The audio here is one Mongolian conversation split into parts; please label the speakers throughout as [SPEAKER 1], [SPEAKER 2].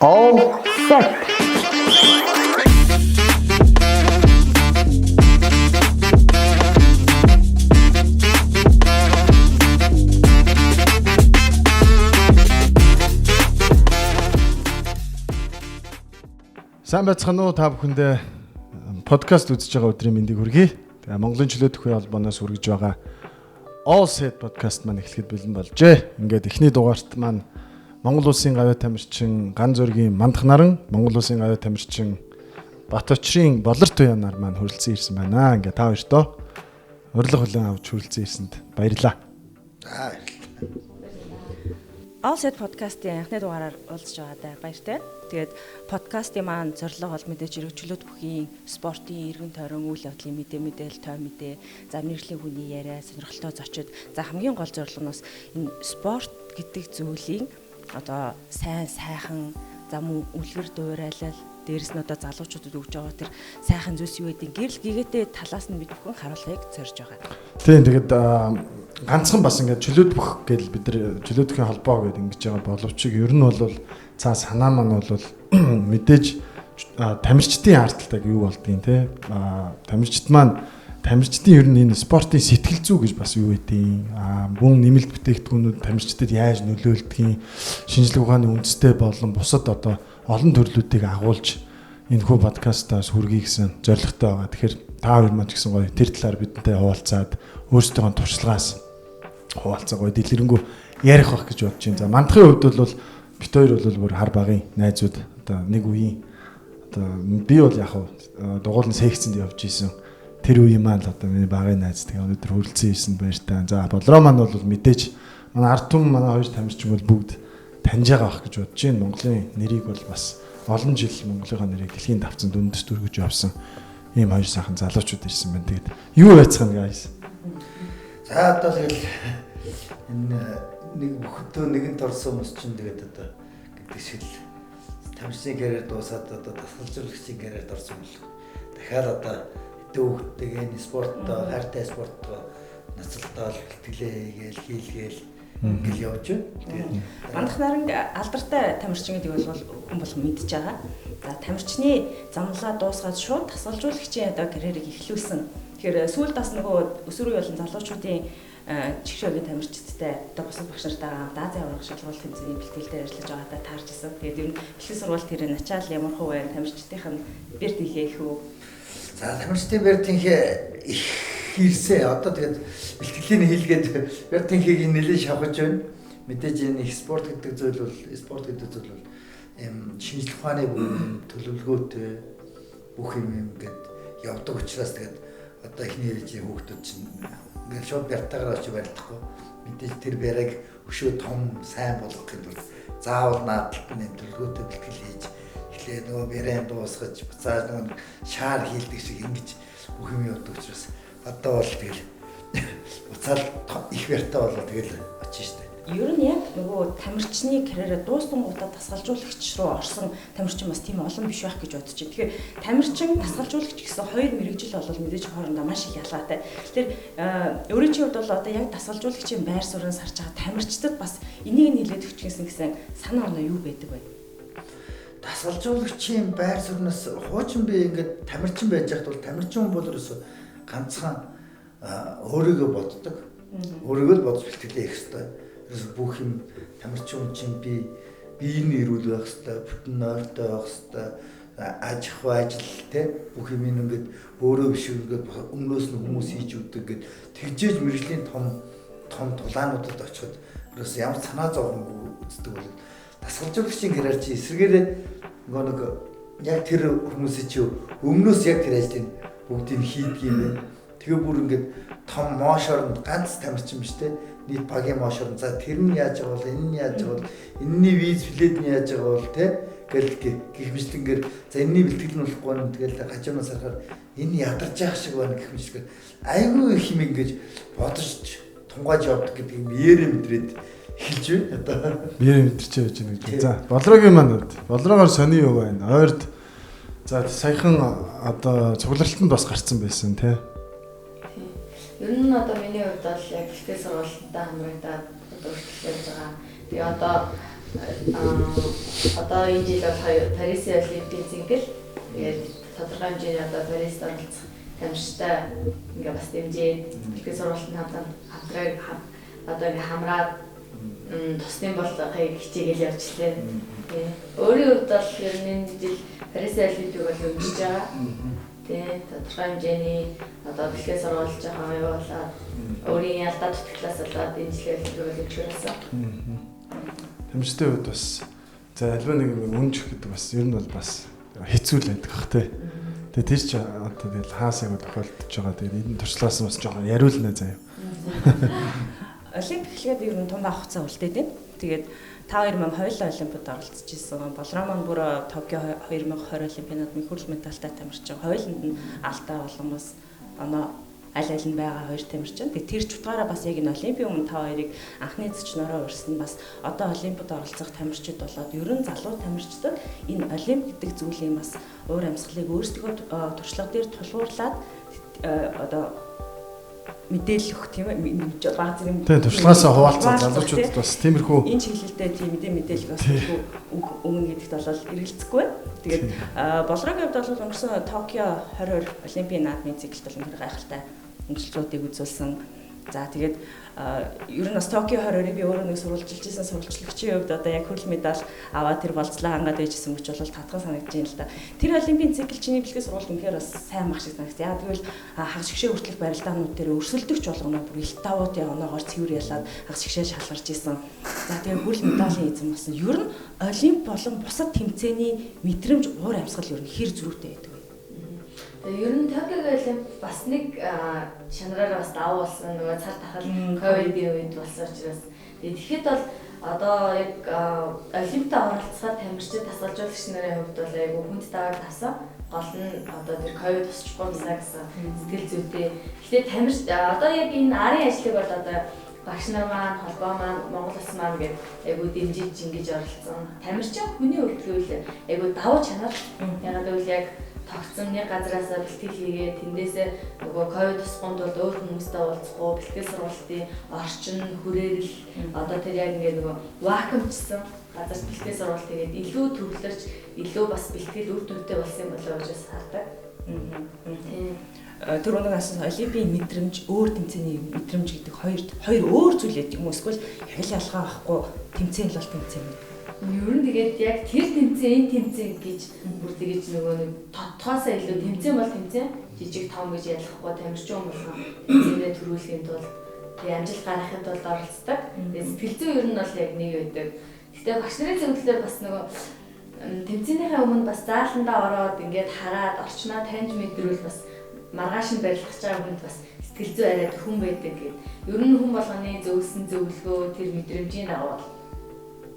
[SPEAKER 1] All set.
[SPEAKER 2] Сайн байцгаана уу та бүхэндээ подкаст үзэж байгаа өдрийн мэндийг хүргэе. Тэгээ Монголын чөлөө төхөө холбооноос хүргэж байгаа All Set подкаст маань эхлэхэд бэлэн болжээ. Ингээд эхний дугаарт маань Монгол улсын гавьяа тамирчин Ган зөргийн Мандах наран, Монгол улсын гавьяа тамирчин Бат очрын Болор Туяанаар маань хүрэлцэн ирсэн байна. Ингээд та хоёртоо урилга хүлээн авч хүрэлцэн ирсэнд баярлалаа.
[SPEAKER 3] За баярлалаа.
[SPEAKER 4] All Set подкастын анхны дугаараар уулзж байгаадаа баяртай. Тэгээд подкастын маань зорилго бол мэдээж эргчлүүд бүхийн спортын эргэн тойрон үйл явдлын мэдээ мэдээлэл, той мэдээ, за мэргэжлийн хүний яриа, сонирхолтой зочид, за хамгийн гол зорилго нь бас энэ спорт гэдэг зүйлийн одоо сайн сайхан, за мөн үлгэр дуурайлал, дээрэс нь одоо залуучуудад өгж байгаа тэр сайхан зүйлс юу гэдэг гэрэл гэгээтэй талаас нь бид бүхэн харуулахыг зорж байгаа.
[SPEAKER 2] Тийм, тэгээд ганцхан бас ингээд чөлөөт бүх гэж бид нар чөлөөт бүхийн холбоо гэдэг ингэж байгаа боловч ер нь бол цаа санаа маань бол мэдээж тамирчдын ардталтай юу болдгийг те, тамирчид маань тамирчдын ер нь энэ спортын сэтгэл зүй гэж бас юу гэдгийг, мөн нэмэлт бүтээгдэхүүнүүд тамирчдад яаж нөлөөлдгийг, шинжлэх ухааны үндэстэй болон бусад одоо олон төрлүүдийг агуулж энэхүү подкастаас хүргэе гэсэн зорилготой байгаа. Тэгэхээр та хоёр маань ч гэсэн гоё тэр талаар бидэнтэй хуваалцаад өөрсдийнхөө туршлагаас хуваалцаа гоё дэлгэрэнгүй ярих байх гэж бодож байна. За мандахын хувьд бол бит хоёр бол бүр хар багын найзууд, одоо нэг үеийн одоо би бол яг дугуулн секцэнд явж исэн. Тэр үеийн маань л одоо миний багын найз, тэгээ өнөөдөр хүрэлцэн ирсэн баяртай. За Болроо маань бол мэдээж манай ард түмэн, манай хоёр тамирчин бол бүгд таньж байгаа байх гэж бодож байна. Монголын нэрийг бол бас олон жил Монголынхаа нэрийг дэлхийн давцанд өндөс дөргөж явсан ийм хоёр сайхан залуучууд ирсэн байна. Тэгээд юу байцгаана guys?
[SPEAKER 3] За одоо тэгэл энэ нэг бүхтөө нэгэнт орсон хүмүүс чинь тэгээд одоо гэдэг шиг л тамирчны карьер дуусаад одоо дасгалжуулагчийн карьерд орсон бол дахиад одоо дүүхтэйгээ энэ спорттой, хайртай спорттойгоо ноцолдоол, бэлтгэлээ хийгээл, хийлгээл ингээл явж байна.
[SPEAKER 4] Тэгээд Мандах наранг алдартай тамирчин гэдэг бол хүн болгон мэдж байгаа. За тамирчны замлаа дуусгаад шууд дасгалжуулагчийн одоо карьерийг эхлүүлсэн. Тэгэхээр сүүлд бас нөгөө өсвөр үе болон залуучуудын чигшөөгийн тамирчидтай одоо бусад багш нартайгаа хамт Азийн аварга шалгуул тэмцээний бэлтгэл дээр ажиллаж байгаадаа таарч ирсэн. Тэгээд ер нь бэлтгэл сургалт тэр начаал ямар хуу байна, тамирчдынх нь бэр тэнхээ их үү?
[SPEAKER 3] За тамирчдын бэр тэнхээ их ирсэн. Одоо тэгээд бэлтгэлийн хийлгээд бэр тэнхийг нэлээд шавхаж байна. Мэдээж энэ их спорт гэдэг зүйл бол спорт гэдэг зүйл бол юм шинжлэх ухааны төлөвлөгөөтэй бүх юм ингээд явдаг учраас тэгээд одоо эхний ээлжийн хүүхдүүд чинь ингээд шууд бяртаагаар очиж барилдахгүй. Мэдээж тэр бяраг өшөө том сайн болгохын тулд заавал наадталт нь төлөвлөгөөтэй бэлтгэл хийж эхлээ нөгөө бяраа дуусгаж буцааж нөгөө шаар хийлдэг шиг ингэж бүх юм явдаг учраас одоо бол тэгэл буцаал их бяртаа болоо тэгэл очиж штэ.
[SPEAKER 4] Ер нь яг нөгөө тамирчны карьераа дуусангуудаа дасгалжуулагч руу орсон тамирчин бас тийм олон биш байх гэж бодож байна. Тэгэхээр тамирчин, дасгалжуулагч гэсэн хоёр мэрэгжил бол мэдээж хоорондоо маш их ялгаатай. Тэгэхээр өөрийн чинь хувьд бол одоо яг дасгалжуулагчийн байр суурьнаас харж байгаа тамирчдад бас энийг нь хилээд өгчихсэн гэсэн санаа оноо юу байдаг вэ?
[SPEAKER 3] Дасгалжуулагчийн байр суурьнаас хуучин би ингээд тамирчин байж байхад бол тамирчин хүн бол ерөөсөө ганцхан өөрийгөө боддог. Өөрийгөө л бодож бэлтгэлээ хийх ёстой. Бүх юм тамирчин хүн чинь би биеийн эрүүл байх ёстой, бүтэн нойртой байх ёстой, аж ахуй ажил те бүх юм ингээд өөрөө биш ингээд өмнөөс нь хүмүүс хийж өгдөг гэд тэгжээж мэрэгжлийн том том тулаануудад очиход ерөөс ямар санаа зовхонгүй үздэг бол дасгалжуулагчийн карьер чи эсрэгээрээ нөгөө нэг яг тэр хүмүүсийн чи өмнөөс яг тэр ажлыг бүгдийг хийдэг юм байна. Тэгээ бүр ингээд том моошорнд ганц тамирчин биш те нийт багийн моошорн за тэр нь яаж байгаа бол энэ нь яаж байгаа бол энэний виз плед нь яаж байгаа бол те гэл гих мэтлэнгээр за энэний бэлтгэл нь болохгүй нь тэгэл гажуунаас харахаар энэ ядарч яах шиг байна гих мэтлэнгээр айгүй их юм ингэж бодож тунгааж явдаг гэдэг юм биеэрээ мэдрээд эхэлж байна одоо.
[SPEAKER 2] Биеэрээ мэдэрч явж байна гэж. За Болроогийн маань хувьд Болроогоор сони юу байна? Ойрд за саяхан одоо цугларалтанд бас гарцсан байсан те.
[SPEAKER 5] Ер нь одоо миний хувьд бол яг бэлтгэл сургалттай хамрагдаад одоо өртөл явж байгаа. Тэгээ одоо Одоо энэ жил бол Парисын Олимпийн цэнгэл, тэгээд тодорхой хэмжээний одоо Парист оролцох тамирчтай ингээ бас дэмжиж, бэлтгэл сургалтанд хамтраа одоо ингээ хамраад тусны болохыг хичээгээл явчихлаа. Тийм. Өөрийн хувьд бол ер нь энэ жил Парисын Олимпийг бол өмжиж байгаа. Тийм. Тодорхой хэмжээний одоо бэлтгэл сургалт жоохон явуулаад өөрийн ялдаа дутагдлаас болоод энэ жилийн Олимпийг бол өмжих болсон.
[SPEAKER 2] Тамирчдын хувьд бас за альва нэг юм үнжих гэдэг бас ер нь бол бас хэцүү л байдаг бах тий. Тэгээ тэр чи одоо тэгэл хаасайг тохиолдож байгаа. Тэгээд энэ туршлаас бас жоохон яриулна заяа.
[SPEAKER 4] Олимп эхлэхэд ер нь том баг хугацаа үлдээд байна. Тэгээд та хоёр маань хоёулаа Олимпиад оролцож исэн. Болроо маань бүр Токио 2020 Олимпиадад мөхөрл медальтай тамирчин. Хоёуланд нь алдаа болон бас оноо аль аль нь байгаа хоёр тамирчин. Тэгээд тэр ч утгаараа бас яг энэ Олимпийн өмнө та хоёрыг анхны зочноороо урьсан бас одоо Олимпиад оролцох тамирчид болоод ер нь залуу тамирчдад энэ Олимп гэдэг зүйлийн бас уур амьсгалыг өөрсдийнхөө туршлага дээр тулгуурлаад одоо мэдээлэл өгөх тийм ээ баг зэрэг
[SPEAKER 2] тийм туршлагаасаа хуваалцсан залуучуудад бас тиймэрхүү
[SPEAKER 4] энэ чиглэлдээ тийм мэдээлэл бас өгнө гэдэгт бол эргэлзэхгүй байна. Тэгээд Болроогийн хувьд бол өнгөрсөн Токио 2020 Олимпийн наадмын циклд бол үнэхээр гайхалтай өнгөлцлүүдийг үзүүлсэн. За тэгээд ер нь бас Токио 2020-ыг би өөрөө нэг сурвалжилж исэн сурвалжлагчийн хувьд одоо яг хөрөл медаль аваад тэр болцлоо хангаад байжсэн мөч бол татхан санагдаж байна л да. Тэр олимпийн цикл чиний бэлтгэл сургалт үнэхээр бас сайн мах шиг санагдсан. Яг тэгвэл хагас шигшээ хүртэлх барилдаанууд дээр өрсөлдөгч болгоно бүр илт давуудын оноогоор цэвэр ялаад хагас шигшээ шалгарч исэн. За тэгээд хөрөл медалийн эзэн болсон. Ер нь олимп болон бусад тэмцээний мэдрэмж уур амьсгал ер нь хэр зөрүүтэй байдаг вэ?
[SPEAKER 5] Тэгээ ер нь Токиогийн Олимп бас нэг шанараараа бас давуу болсон, нөгөө цар тахал ковидын үед болсон учраас. Тэгээ тэгэхэд бол одоо яг Олимпиад оролцоход тамирчид тасгалжуулагч нарын хувьд бол айгүй хүнд давааг тавсан. Гол нь одоо тэр ковид тусчихгүй юмсаа гэсэн сэтгэл зүйтэй. Гэхдээ тамирч одоо яг энэ арын ажлыг бол одоо багш нар маань, холбоо маань, Монгол улс маань гээд айгүй дэмжиж ингэж оролцсон. Тамирчин хүний хувьд гэвэл айгүй давуу чанар. Ягаад гэвэл яг тогтсон нэг газараасаа бэлтгэл хийгээ тэндээсээ нөгөө ковид тусгунд бол өөр хүмүүстэй уулзахгүй, бэлтгэл сургалтын орчин, хүрээлэл одоо тэр яг ингээд нөгөө вакуумчсан газарт бэлтгэл сургалт хийгээд илүү төвлөрч, илүү бас бэлтгэл үр дүнтэй болсон юм болоо гэж бас хардаг.
[SPEAKER 4] Тийм. Тэр өнөг асуусан олимпийн мэдрэмж, өөр тэмцээний мэдрэмж гэдэг хоёр өөр зүйл байдаг юм уу? Эсвэл яг л ялгаа байхгүй тэмцээн л бол тэмцээн.
[SPEAKER 5] Ер нь тэгээд яг тэр тэмцээн, энэ тэмцээн гэж бүр тэгэж нөгөө нэг тодтохоосоо илүү тэмцээн бол тэмцээн, жижиг том гэж ялахгүй тамирчин болгон тэмцээнээ төрүүлэхийн тулд тэгээд амжилт гаргахын тулд оролцдог. Тэгээд сэтгэл зүй ер нь бол яг нэг байдаг. Гэтэ багш нарын зөвлөлөөр бас нөгөө тэмцээнийхээ өмнө бас зааландаа ороод ингээд хараад орчноо таньж мэдрүүл бас маргааш нь барилдах байгаа хүнд бас сэтгэл зүй арай төхөн байдаг гэд. Ер нь хүн болгоны зөвлөсөн зөвлөгөө тэр мэдрэмжийн дагуу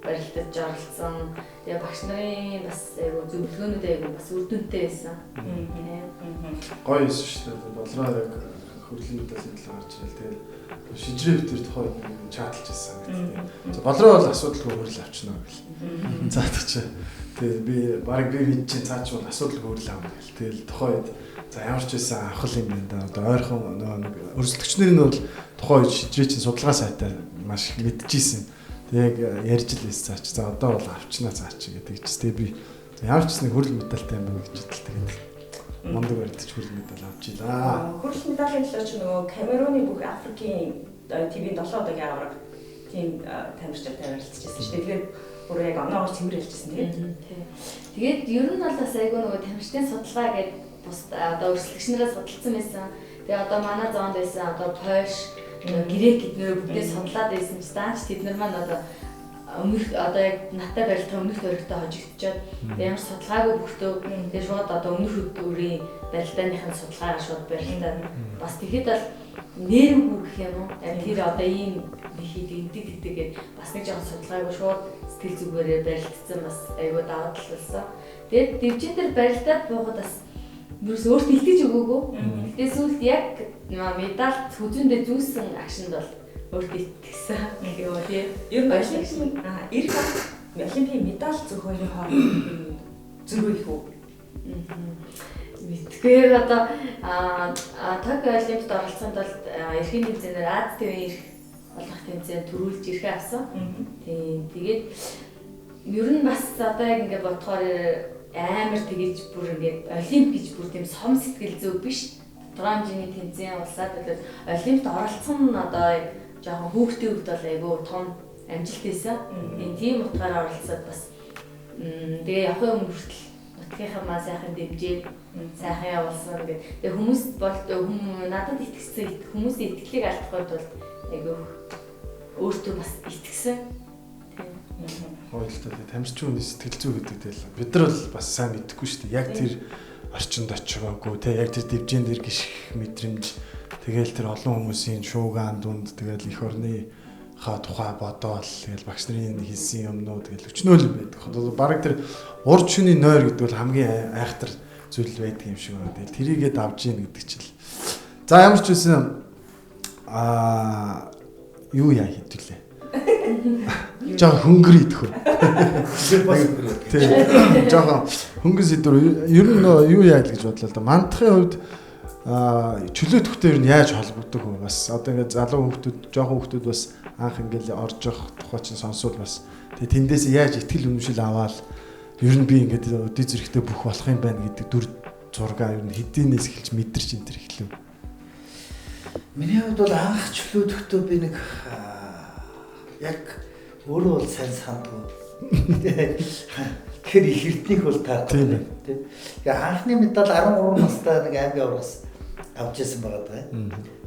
[SPEAKER 5] барилдаж оролцсон. Тэгээ багш нарын бас айгу зөвлөгөөнүүд айгу бас үр дүнтэй байсан.
[SPEAKER 2] Гоё юм шүү дээ. Болроо яг хөрлийн медалийн төлөө гарч ирэл. Тэгээд шинжрээ битэр тухайн үед чаталж байсан гэдэг. За Болроо бол асуудалгүй хөрөл авчна гэл. За тийч. Тэгээд би баг би мэдчихээн чинь цаач бол асуудалгүй хөрөл авна гэл. Тэгэл тухайн үед за ямар ч байсан авах юм байна да. Одоо ойрхон нөгөө нэг өрсөлдөгчнөр нь бол тухайн үед шинжрээ чинь судалгаа сайтай маш их мэдчихсэн. Яг ярьж л байсан цаач. За одоо бол авчнаа цаач гэдэг чинь тэгээ би ямар ч нэг хөрөл медальтай юм байна гэж бодлоо. Тэгээд мундаг барьдаж хөрөл медаль авч илаа.
[SPEAKER 4] Хөрөл медалийн төлөө чи нөгөө Камеруны бүх Африкийн ТV-ийн 7 удаагийн аварга тийм тамирчтай барилцчихсан шүү дээ. Тэгээд бүр яг оноогоор цэвэр ялжсэн тийм.
[SPEAKER 5] Тэгээд ер нь бол бас айгүй нөгөө тамирчдын судалгаа гэдэг бус одоо өрсөлдөгч нараас судалсан байсан. Тэгээд одоо манай зоонд байсан одоо Польш, Грек гэднэр бүгдээ судлаад байсан ч даанч тэд нар маань одоо өмнөх одоо яг надтай барилдах өмнөх тойрогтой хожигдчихэд ямар судалгаагүй бүхтөө тэгээ шууд одоо өмнөх өрийн барилдааных нь судалгаагаар шууд барилдаад бас тэгэхэд бол нэрвгүй гэх юм уу? Яг тэр одоо ийм хийдэг индэг гэдэг гээд бас нэг жоохон судалгаагүй шууд сэтгэл зүгээрээ барилдсан бас айгүй давуу тал болсон. Тэгээд дивжин дээр барилдаад буухад бас юус өөртөө итгэж өгөөгүй. Гэтэ сүүлд яг медаль хүзүүндээ зүүсэн агшинд бол өөртөө итгэсэн гэх юм уу тий.
[SPEAKER 4] Ер нь Олимпийн медаль зөх хоёрын хооронд зөрүү их үү?
[SPEAKER 5] Мэдгүй одоо Токио Олимпиад оролцохын тулд эрхийн тэмцээнээр Аз тивийн эрх олох тэмцээн төрүүлж эрхээ авсан. Тийм. Тэгээд Ер нь бас одоо яг ингээд бодохоор амар тэгэж бүр ингээд олимп гэж бүр тийм сом сэтгэл зүй биш. Тодорхой хэмжээний тэмцээн улсаар төлөв олимпт оролцсон нь одоо яг жоохон хүүхдийн хувьд бол айгүй том амжилт байсан. Энэ тийм утгаараа оролцоод бас тэгээ явахын өмнө хүртэл нутгийнхаа маа сайхан дэмжиж сайхан явуулсан гэдэг. Тэгээ хүмүүс бол надад итгэсэн хүмүүсийн итгэлийг алдахгүй тулд айгүй өөртөө бас итгэсэн. Тийм.
[SPEAKER 2] Хоёулаа тамирчин хүний сэтгэл зүй гэдэг тэгэл бид нар бол бас сайн мэдэхгүй шүү дээ. Яг тэр орчинд очигоогүй те, яг тэр дивжин дээр гიშх мэдрэмж, тэгэл тэр олон хүмүүсийн шуугаан дунд тэгэл эх орны ха тухай бодоол, тэгэл багш нарын хийсэн юмнууд тэгэл өчнөөл юм байдаг. Бараг тэр урд шөнийн нойр гэдэг бол хамгийн айхтар зүйл байдаг юм шиг байна. Тэгэл тэрийгээ давж ийн гэдэг чил. За ямар ч байсан юу яа хэдүүлээ. Жаахан хөнгөр идэх үү. Тийм. Жаахан хөнгөн сэдвэр ер нь юу яа л гэж бодлоо л да. Мандахын хувьд чөлөө төхтэй ер нь яаж холбогдох вэ? Бас одоо ингээд залуу хүүхдүүд, жоохон хүүхдүүд бас анх ингээд орж явах тухай чинь сонсвол бас тэгээ тэндээс яаж итгэл үнэмшил аваад ер нь би ингээд өдөө зэрэгтэй бүх болох юм байна гэдэг дүр зургаа ер нь хэдийнээс эхэлж мэдэрч энэ төр эхлэв.
[SPEAKER 3] Миний хувьд бол анх чөлөө төхтөө би нэг яг өөрөө бол сайн сандгүй. Тэгэхээр их эрднийх бол таарахгүй тийм. Тэгээ анхны медаль 13 настай нэг аймгийн аврагс авч ирсэн байгаа даа.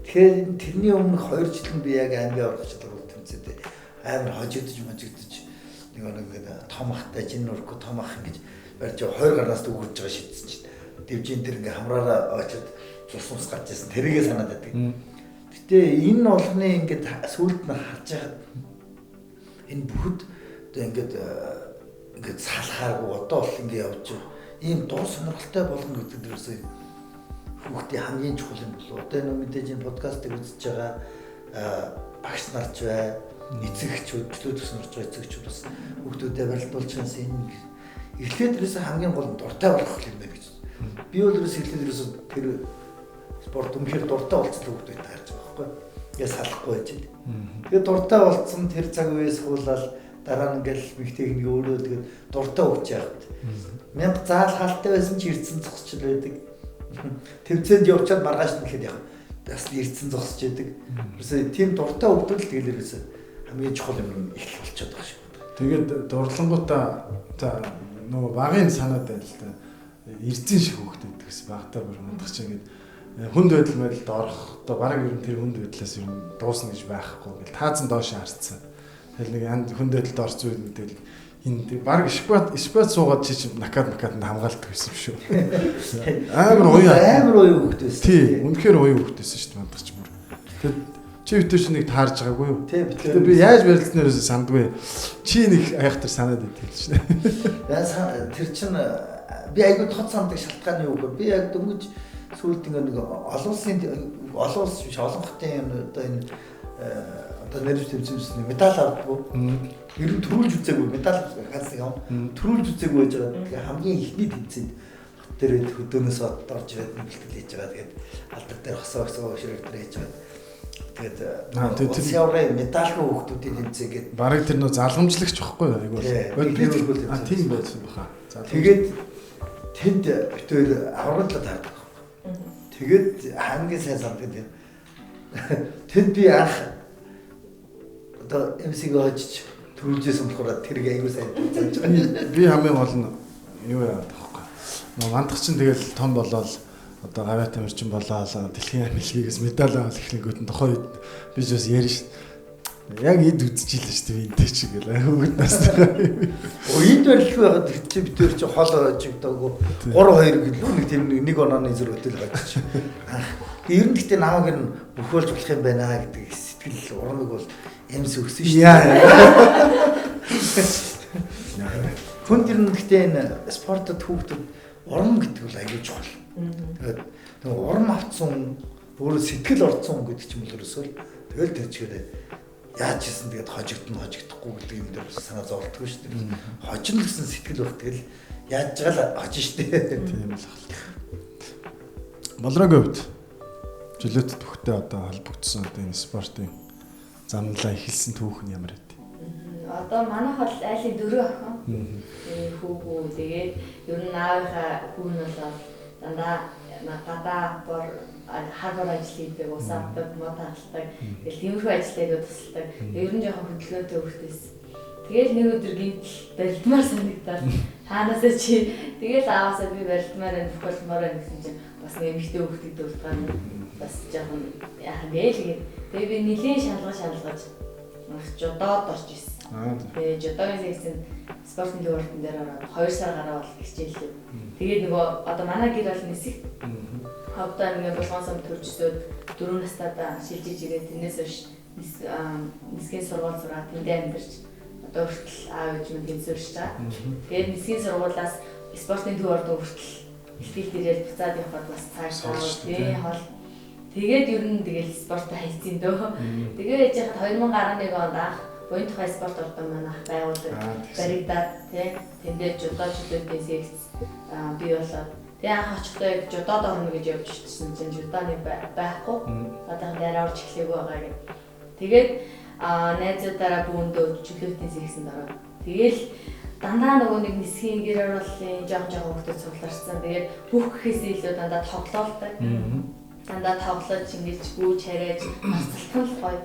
[SPEAKER 3] Тэгэхээр тэрний өмнөх 2 жил нь би яг аймгийн аврагч чадвар тэмцээдээ амар хожигдож нэг нэг том ахтай жин нүрхгүй том ах ингэж барьж 20 гарнаас дүүгэрж байгаа шидсэн чинь дэвжин дээр ингээ хамраараа очиод цус ус гарч ирсэн тэрийгээ санаад байдаг. Гэтэ энэ болгоны ингээд сүүлд нь харж байхад энэ бүхэд одоо ингээд ингээд салахааргүй одоо бол ингээд явж байгаа. Ийм дур сонирхолтой болгоно гэдэг нь ерөөсөө хүүхдийн хамгийн чухал юм болов. Одоо энэ мэдээж энэ подкастыг үзэж байгаа багш нарч бай, эцэгчүүд, чөлөө төсөн орж байгаа эцэгчүүд бас хүүхдүүдэд барилдуулж байгаа энэ эхлээд ерөөсөө хамгийн гол нь дуртай болох юм байна гэж. Би бол ерөөсөө эхлээд ерөөсөө тэр спорт үнэхээр дуртай болцсон хүүхдүүд таарч байгаа байхгүй. Ингээ салахгүй байж байна. Тэгээд дуртай болцсон тэр цаг үеэс хуулаад дараа нь ингээл мэгтэйг нэг өөрөө тэгээд дуртай өгч яах вэ? Мянга заал хаалтай байсан ч эрдсэн зогсч л байдаг. Тэмцээнд явчаад маргааш нь гэхэд яг бас л эрдсэн зогсож байдаг. Ерөөсөө тийм дуртай өгдөл тэгэл ерөөсөө хамгийн чухал юм эхлэх болчиход байгаа шиг байна.
[SPEAKER 2] Тэгээд дурлангуудаа за нөгөө багын санаад байл л да. Эрдсэн шиг хөөхт байдаг гэсэн багтаа бүр мандах чи ингээд хүнд байдал байдалд орох одоо бараг ер нь тэр хүнд байдлаас ер нь дуусна гэж байхгүй ингээл таазан доош харцсан. Тэгэл нэг анд хүнд байдалд орсон үед тэгэл энэ бараг шпат суугаад чи чи накад макаданд хамгаалдаг байсан юм шүү. Амар уяа.
[SPEAKER 3] Амар уяа хөхт байсан.
[SPEAKER 2] Тий, үнэхээр уяа хөхт байсан шүү дээ мандах чи бүр. Тэгэд чи битэр чи нэг таарж байгаагүй юу?
[SPEAKER 3] Тий,
[SPEAKER 2] битэр. Би яаж барилцсанаас сандгүй. Чи нэг айхтар санаад идэх л шнэ.
[SPEAKER 3] Яа тэр чин би айгүй тод санддаг шалтгаан юу гэхээр би яг дөнгөж сүүлд ингээ нэг олон улсын олон улс биш олон хотын одоо энэ одоо нэрвч тэмцээнээс медаль авдаггүй. Ер нь төрүүлж үзээгүй медаль ганц нэг юм. Төрүүлж үзээгүй байж байгаа. Тэгээ хамгийн ихний тэмцээнд хот дээр хөдөөнөөс орж ирээд бэлтгэл хийж байгаа. Тэгээд алдар дээр хосоо хосоо өшрөг дээр хийж байгаа. Тэгээд улсын аврагын медальгүй хүүхдүүдийн тэмцээн гээд
[SPEAKER 2] бараг тэр нөө залгамжлагч байхгүй юу? Айгүй. Тийм байсан баха.
[SPEAKER 3] Тэгээд тэнд битүүр авраглаа таардаг. Тэгээд хамгийн сайн санддаг тийм. Тэнд би анх одоо MC-г хожиж төрүүлжсэн болохоор тэрийг аягүй сайн санаж
[SPEAKER 2] байгаа. Би хамгийн гол нь юу яадаг вэ? Нөө мандах чинь тэгэл том болоод одоо гавьяа тамирчин болоод дэлхийн амжилтгээс медаль авал эхлэнгүүт нь тухайн үед би ч бас ярина шүү. Яг эд үзчихлээ шүү дээ энэ чи гэл хүүхэд настай.
[SPEAKER 3] Оо эд барилгүй байгаад тэр чи битээр чи хол очигдоогүй 3-2 гэлүү нэг тийм нэг онооны зэрэг хөтөл очиж. Ер нь гэхдээ намайг нь бүхэлж болох юм байна гэдэг сэтгэл урамыг бол эмс өгсөн шүү дээ. Хүнд ер нь гэхдээ энэ спортод хүүхдүүд урам гэдэг бол аюул чухал. Тэгээд нэг урам авцсан өөрөө сэтгэл орцсон гэдэг чинь бол ерөөсөө тэгэл тэр чигээр яаж хийсэн тэгээд хожигдно хожигдохгүй гэдэг юм дээр санаа зовлтгүй шүү дээ. Хожино гэсэн сэтгэл байх тэгэл яаж байгаа л хожин шүү дээ.
[SPEAKER 2] Тийм л байна. Болроогийн хувьд чөлөөт түүхтэй одоо холбогдсон одоо энэ спортын замналаа эхэлсэн түүх нь ямар байд?
[SPEAKER 5] Одоо манайх бол айлын 4 охин. Тэгээ хүүхүү тэгээд ер нь аавынхаа хүү нь бол дандаа гадаа бор хар бор ажил хийдэг, ус авдаг, мод хагалдаг. Тэгэл тиймэрхүү ажил айгуу тусалдаг. Ер нь жоохон хөдөлгөөнтэй хөвгтөөс. Тэгэл нэг өдөр гинтл барилдмаар санагдаад хаанасаа чи тэгэл ааваасаа би барилдмаар байна, болмоор байна гэсэн чинь бас нэг эмэгтэй хөвгтөд дуртгаа бас жоохон яах юм бэ л гээд. Тэгээ би нэлийн шалгаж жудоод орж ирсэн. Тэгээ жудогийн секцэнд спортын төв ордон дээр ороод 2 сар гараа бол хичээллээ. Тэгээд нөгөө одоо манай гэр бол нисэх хавдаа аймгийн Булган сум төрж өсөөд 4 настайдаа шилжиж ирээд тэрнээс хойш нисгийн сургууль сураад тэндээ амьдарч одоо хүртэл аав ээж минь тэнд суурьшиж байгаа. Тэгээд нисгийн сургуулиас спортын төв ордон хүртэл ихтгэл дээрээ буцаад явхад бас цааш тий хол. Тэгээд ер нь тэгэл спорттой хайцсан дөө. Тэгээ яж хахад 2011 онд анх буян тухай спорт ордон маань ах байгуулдаг баригдаад тий тэндээ жудоо чөлөөтийн секц бий болоод тэгээ анх очихдоо яг жудоод орно гэж явж ирсэн чинь жудооны байхгүй. Одоохон дараа орж эхлэегүй байгаа гэх. Тэгээд найзуудаараа бүүндөө чөлөөтийн секцэнд ороод тэгэл дандаа нөгөө нэг нисхийн гэр оруулалтын жоохон жоохон хүмүүс цугларсан. Тэгээд бүх гэхээс илүү дандаа тоглоолтой. Дандаа тоглож ингэж гүйж харайж марцалтан л гоё.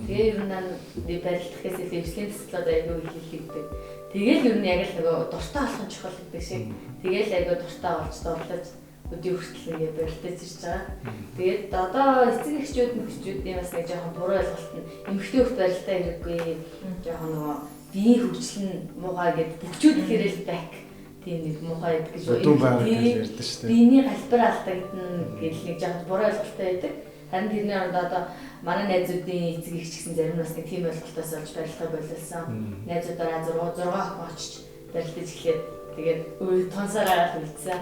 [SPEAKER 5] Тэгээ ер нь барилдахээс илүү ивслийн төслүүд айгүй их хийгдэг. Тэгэл ер нь яг л нөгөө дуртай болох нь чухал гэдэг шиг. Тэгэл айгүй дуртай болж дурлаж өдий хүртэл ингэ барилдаж ирж байгаа. Тэгээд одоо эцэг эхчүүд мөхчүүдийн бас нэг жоохон буруу ойлголт нь эмэгтэй хөлт барилдаа хэрэггүй. Жоохон нөгөө биеийн хөгжил нь муухай гэдэг бөхчүүд хэрэл бак тийм нэг муухай гэдэг гэж ярьдаг шүү дээ. Биений галбар алдагдана гэл нэг жоохон буруу ойлголттой байдаг. Харин тэрний оронд одоо манай найзуудын эцэг их ч гэсэн зарим нас нэг тийм ойлголтоос олж барилдахыг боловсон. Найзуудаараа 6 охин очиж барилдаж эхлээд тэгээд тунсараа үлдсэн.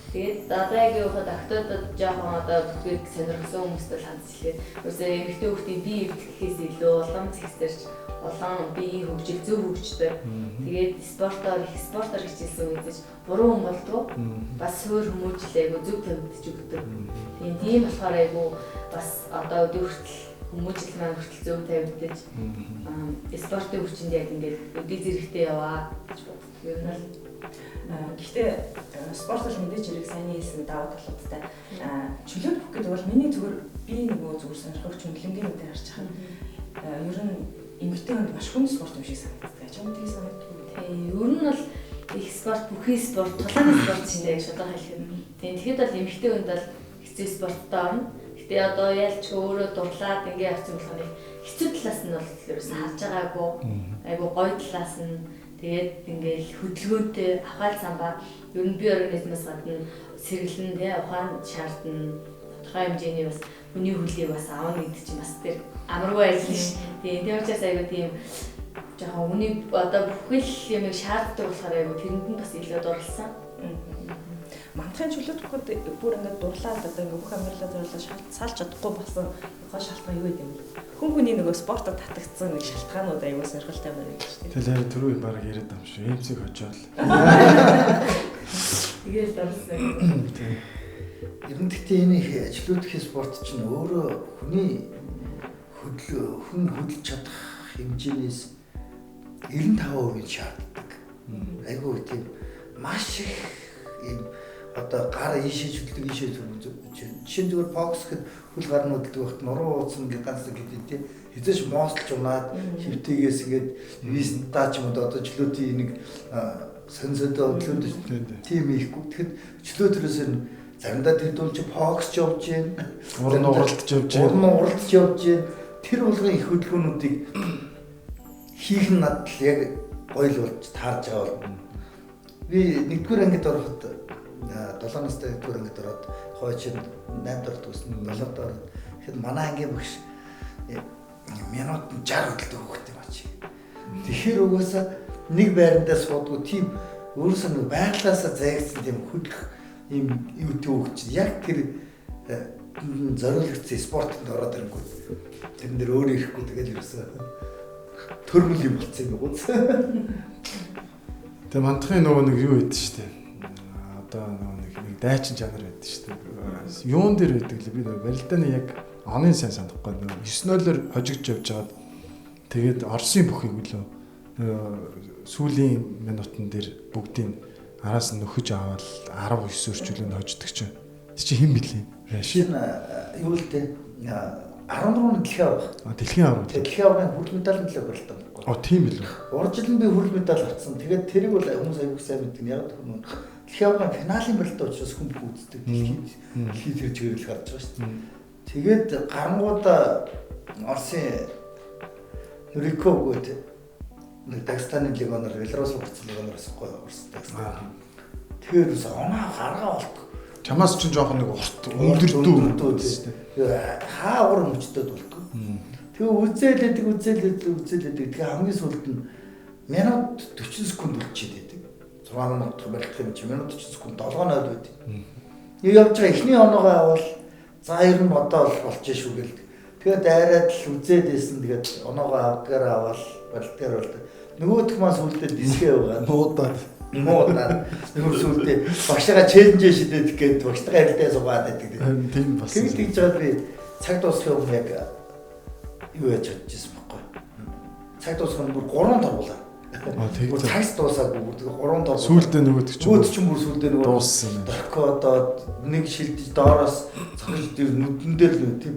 [SPEAKER 5] Тэгээд одоо яг юу хад октодод жоохон одоо бүхийг сонирхсан хүмүүстэй хандж эхлээд өсөө эмэгтэй хүүхдийн бие эвдэхээс илүү улам зэгсэрч улам биеийн хөгжил зөв хөгждөг. Тэгээд спортоор их спортоор хичээлсэн үедэж буруу хүн болдгоо. Бас суур хүмүүжил айгу зөв тавигдчих өгдөг. Тийм болохоор айгу бас одоо өдөө хүртэл хүмүүжил маань хүртэл зөв тавигдаж спортын хүчинд яг ингээд өдөө зэрэгтэй яваа гэж боддог. Ер нь л
[SPEAKER 4] гэхдээ спорт бол мэдээж хэрэг сайн хэлсэн даваа талуудтай. Чөлөөт бүх гэдэг бол миний зүгээр би нөгөө зүгээр сонирхогч хөндлөнгийн мэдээ харж байгаа. Ер нь эмэгтэй хүнд маш хүнд спорт юм шиг санагддаг. Чамд тийг санагддаг.
[SPEAKER 5] Тийм, ер нь бол их спорт, бүхий спорт, тулааны спорт шинэ яг шударга хэлэхэд. Тийм, тэгэхэд бол эмэгтэй хүнд бол хэцүү спорттой орно. Гэтэ одоо ялч өөрөө дурлаад ингээ явсан болохоор хэцүү талаас нь бол ерөөсөн харж байгаагүй. Айгу гоё талаас нь тэгээд ингээл хөдөлгөөнтэй авахал самбаа ер нь бие организмаас гадна сэргэлэн тий ухаан шаардна. Тодорхой хэмжээний бас хүний хөлийг бас авна гэдэг чинь бас тэр амаргүй ажил ш. Тийм учраас айгу тийм жоохон хүний одоо бүхэл юмыг шаарддаг болохоор айгу тэрэнд нь бас илүү дурлсан.
[SPEAKER 4] Мантахын чөлөөт бүхэд бүр ингээд дурлаад одоо ингээд бүх амьдралаа зориулаад салж чадахгүй болсон гол шалтгаан юу гэдэг юм бэ? Хүн хүний нөгөө спортод татагдсан нэг шалтгаанууд аюул сонирхолтой байна гэж
[SPEAKER 2] тийм. Тэгэл харин түрүү баг яриад байгаа юм шүү. Эмцэг хожоол.
[SPEAKER 5] Тэгэл дурлсан.
[SPEAKER 2] Тийм.
[SPEAKER 3] Ер нь гэхдээ энэ чөлөөтхийн спорт чинь өөрөө хүний хүн хөдөлж чадах хэмжээнээс 95% шаарддаг. Айгүй тийм маш их ийм одоо гар ийшээ чөлдөг ийшээ жишээ нь зүгээр бокс гэхэд хөл гар нь хөдөлдөг байхад нуруу ууцна гэдэг ганц гэдэг тийм хизээш мослж унаад хөвтэйгээс ингээд визнтаа ч юм уу одоо чөлөөтийн нэг сонсодоо хөдлөнд тийм ихгүй. Тэгэхэд чөлөөтрөөс нь заримдаа тэр дунд чи бокс ч явж гин
[SPEAKER 2] уран уралдаж явж гин
[SPEAKER 3] уран уралдаж явж гин тэр болгон их хөдөлгөөнүүдийг хийх нь надад л яг гоё л болж таарж байгаа бол би нэгдүгээр ангид ороход 7 настай нэгдүгээр ангид ороод хойч 8 дорд төсөн 7 дорд ороод тэгэхэд манай ангийн багш минут 60 хөдөлдөг хүүхэд юм ачи. Тэгэхээр угаасаа нэг байрандаа суудгүй тийм өөрөөсөө нэг байглаасаа заягдсан тийм хөдлөх ийм юутэй хүүхэд чинь яг тэр зориулагдсан спортод ороод ирэнгүүт тэрэн дээр өөр ирэхгүй тэгэл ерөөсөө төрмөл юм болцсон юм уу.
[SPEAKER 2] Тэгээ мантахын нөгөө нэг юу өгдөө штэ. Одоо нөгөө нэг дайчин чанар байдаг шүү дээ. Юун дээр байдаг лээ би нөгөө барилдааны яг онын сайн санахгүй нөгөө 9-0-оор хожигдж явж байгаад тэгээд Оросын бүхийг үлээ Сүүлийн минутан дээр бүгдийг араас нь нөхөж аваад 19 өрчүүлэнд хождог чинь. Тэг чи хэн блээ?
[SPEAKER 3] Шин юу л дээ 14 дэлхийн аварга.
[SPEAKER 2] А дэлхийн аварга.
[SPEAKER 3] Дэлхийн аваргын хүрэл медалийн төлөө барилдаа.
[SPEAKER 2] Оо тийм билүү.
[SPEAKER 3] Урд жил нь би хүрэл медаль авсан. Тэгээд тэрийг бол хүмүүс аягүй сайн мэддэг. Яг тэр дэлхийн аваргын финалийн барилдаа учраас хүн бүх үздэг. Дэлхийн тэр чигээр л гарч байгаа шүү дээ. Тэгээд гарангуудаа Оросын Нүрико гэдэг нэг Дагестаны легионер, Беларусь гарсан легионер басахгүй Орос Дагестан. Тэгээд ус оноо гаргаа болтго.
[SPEAKER 2] Чамаас ч жоохон нэг урт өндөрдөө.
[SPEAKER 3] Хаа ур мөчтөд болтго. Тэгээ үзээлэдэг үзээлэдэг үзээлэдэг. Тэгээ хамгийн сүүлд нь минут 40 секунд үлчээд байдаг. 6 минут барилдах юм чи минут 40 секунд 7-0 байдаг. Нэг явж байгаа эхний оноогоо авал за ер нь одоо болж шүү гэл. Тэгээ дайраад л үзээд байсан. Тэгээд оноогоо авдгаар авал барилдгаар болдог. Нөгөөх маань сүулдэ дисгээ байгаа.
[SPEAKER 2] Муудаад.
[SPEAKER 3] Нөгөө сүулдэ багшаага челленж шидэд гээд багштайгаа харилцаа суугаад байдаг.
[SPEAKER 2] Тийм бас.
[SPEAKER 3] Тэгж тэгж жаад би цаг дуусахын өмнө яг юу яаж чадчихсан байхгүй. Цаг дуусах нь бүр 3 торгуулаа.
[SPEAKER 2] Тэг.
[SPEAKER 3] Цаг дуусаагүй бүр тэгээ 3 торгуулаа.
[SPEAKER 2] Сүулдэ нөгөөдөг чинь.
[SPEAKER 3] Нөгөөд чинь бүр сүулдэ нөгөө
[SPEAKER 2] дууссан.
[SPEAKER 3] Доркодоод нэг шилдэж доороос цохиж тэр нүдэн дээр л тийм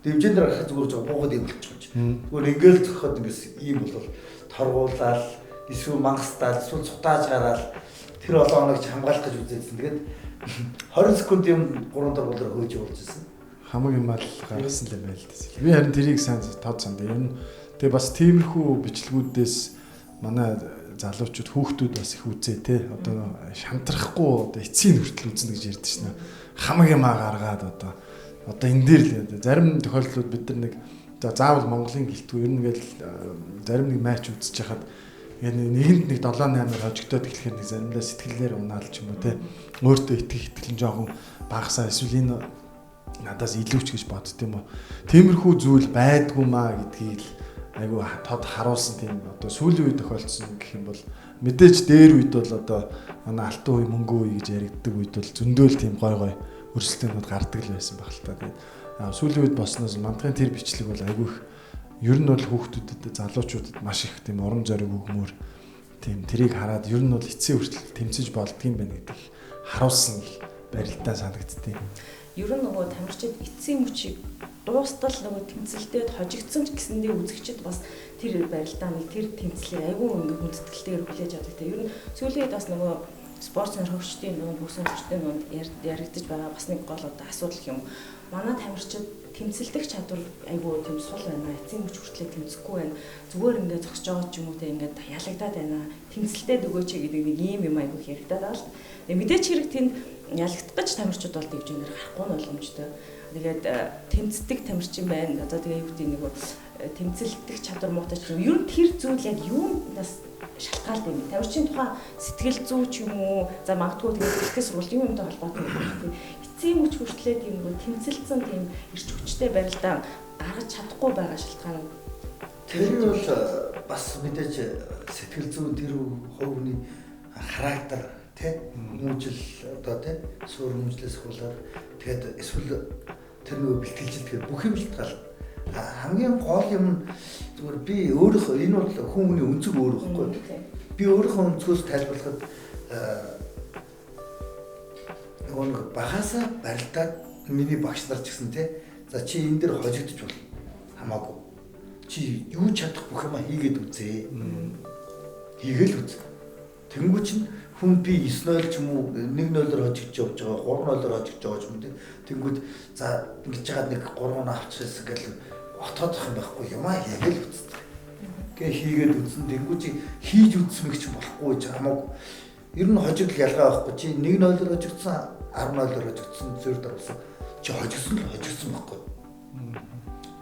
[SPEAKER 3] дивжин дээр гарах зүгээр жоо буугаад эвлчих юм чи. Зүгээр ингээл зөхөхөд ингээс ийм болол торгуулаад эсвэл мангастаад эсвэл цутааж гараад тэр олон хоног ч хамгаалах гэж үзээдсэн. Тэгээд 20 секунд юм 3 торгуулаар хөөж явуулж ирсэн.
[SPEAKER 2] Хамаг юм ал гаргасан л юм байл дээ. Би харин тэрийг сайн тод санд. Ер нь тэгээ бас тиймэрхүү бичлэгүүдээс манай залуучууд хүүхдүүд бас их үзээ те. Одоо шантрахгүй одоо эцсийн хүртэл үзнэ гэж ярьдэн шнэ. Хамаг юмаа гаргаад одоо энэ дээр л зарим тохиолдлууд бид нар нэг за заавал Монголын гэлтгүй ер нь ингээл зарим нэг матч үзэж хахад нэгэнд нэг 7-8-аар хожигдоод эхлэхээр нэг заримдаа сэтгэлээр унаал ч юм уу те. Өөртөө итгэх итгэл нь жоохон багасаа эсвэл энэ надаас илүү ч гэж бодд юм уу. Тиймэрхүү зүйл байдгүй маа гэдгийг л айгүй тод харуулсан тийм одоо сүүлийн үед тохиолдсон гэх юм бол мэдээж дээр үед бол одоо манай алтан үе мөнгө үе гэж яригддаг үед бол зөндөөл тийм гой гой өрсөлдөөнүүд гардаг л байсан баг л та. Тэгээд сүүлийн үед болсноос мандахын тэр бичлэг бол айгүй их ер нь бол хүүхдүүдэд залуучуудад маш их тийм урам зориг өгмөр тийм тэрийг хараад ер нь бол эцсийн хүртэл тэмцэж болдгийм байна гэдэг харуулсан л барилдаа санагддیں۔
[SPEAKER 4] Ер нь нөгөө тамирчид эцсийн мөчийг дуустал нөгөө тэмцэлдээд хожигдсон ч гэсэндээ үзэгчид бас тэр барилдааныг тэр тэмцлийг айгүй ингээ хүндэтгэлтэйгээр хүлээж авдаг. Ер нь сүүлийн үед бас нөгөө спорт сонирхогчдын дунд, бүх сонирхогчдын дунд яригдж байгаа бас нэг гол одоо асуудал юм. Манай тамирчид тэмцэлдэх чадвар айгүй тийм сул байна. Эцсийн мөч хүртлээ тэмцэхгүй байна. Зүгээр ингээ зогсож байгаа ч юм уу те ингээ ялагдаад байна. Тэмцэлдээд өгөөч гэдэг нэг ийм юм айгүй яригдаад байгаа л. Тэгээ мэдээч хэрэг тэнд ялагдах гэж тамирчид бол дивжинээр гарахгүй нь боломжтой. Тэгээд тэмцдэг тамирчин байна. Одоо тэгээ юу гэдэг нэг тэмцэлдэх чадвар муутай ч юм. Ер нь тэр зүйл яг юунаас шалтгаалт юм. Тамирчин тухайн сэтгэл зүй ч юм уу, за магадгүй тэгээд бэлтгэл сургалт юм юмтай холбоотой байх тийм. Эцсийн мөч хүртлээ тийм нөгөө тэмцэлдсэн тийм эрч хүчтэй барилдаа гаргаж чадахгүй байгаа шалтгаан.
[SPEAKER 3] Тэр нь бол бас мэдээж сэтгэл зүйн тэр хувь хүний характер тий хүмүүжил одоо тий суур хүмүүжлээс хуулаад тэгээд эсвэл тэр нөгөө бэлтгэлжилтгэр бүх юм шалтгаал. Хамгийн гол юм зүгээр би өөрийнхөө энэ бол хүн хүний өнцөг өөр байхгүй. Би өөрийнхөө өнцгөөс тайлбарлахад нөгөө нэг багасаа барилдаад миний багш нар ч гэсэн тий за чи энэ дэр хожигдож болно хамаагүй. Чи юу чадах бүх юмаа хийгээд үзээ. Хийгээл үз. Тэнгүү чинь хүн би 9-0 ч юм уу 1-0-оор хожигдож явж байгаа, 3-0-оор хожигдож байгаа ч юм уу. Тэнгүүд за ингэж яагаад нэг 3-н авчихсан гэл отоодох юм байхгүй юмаа хийгээл үздэг. Гэ хийгээд үзсэн. Тэнгүү чи хийж үзсэн мэг чи болохгүй гэж хамаагүй. Ер нь хожигдол ялгаа байхгүй. Чи 1-0-оор хожигдсон, 10-0-оор хожигдсон, зөрд оруулсан. Чи хожигдсон л хожигдсон байхгүй.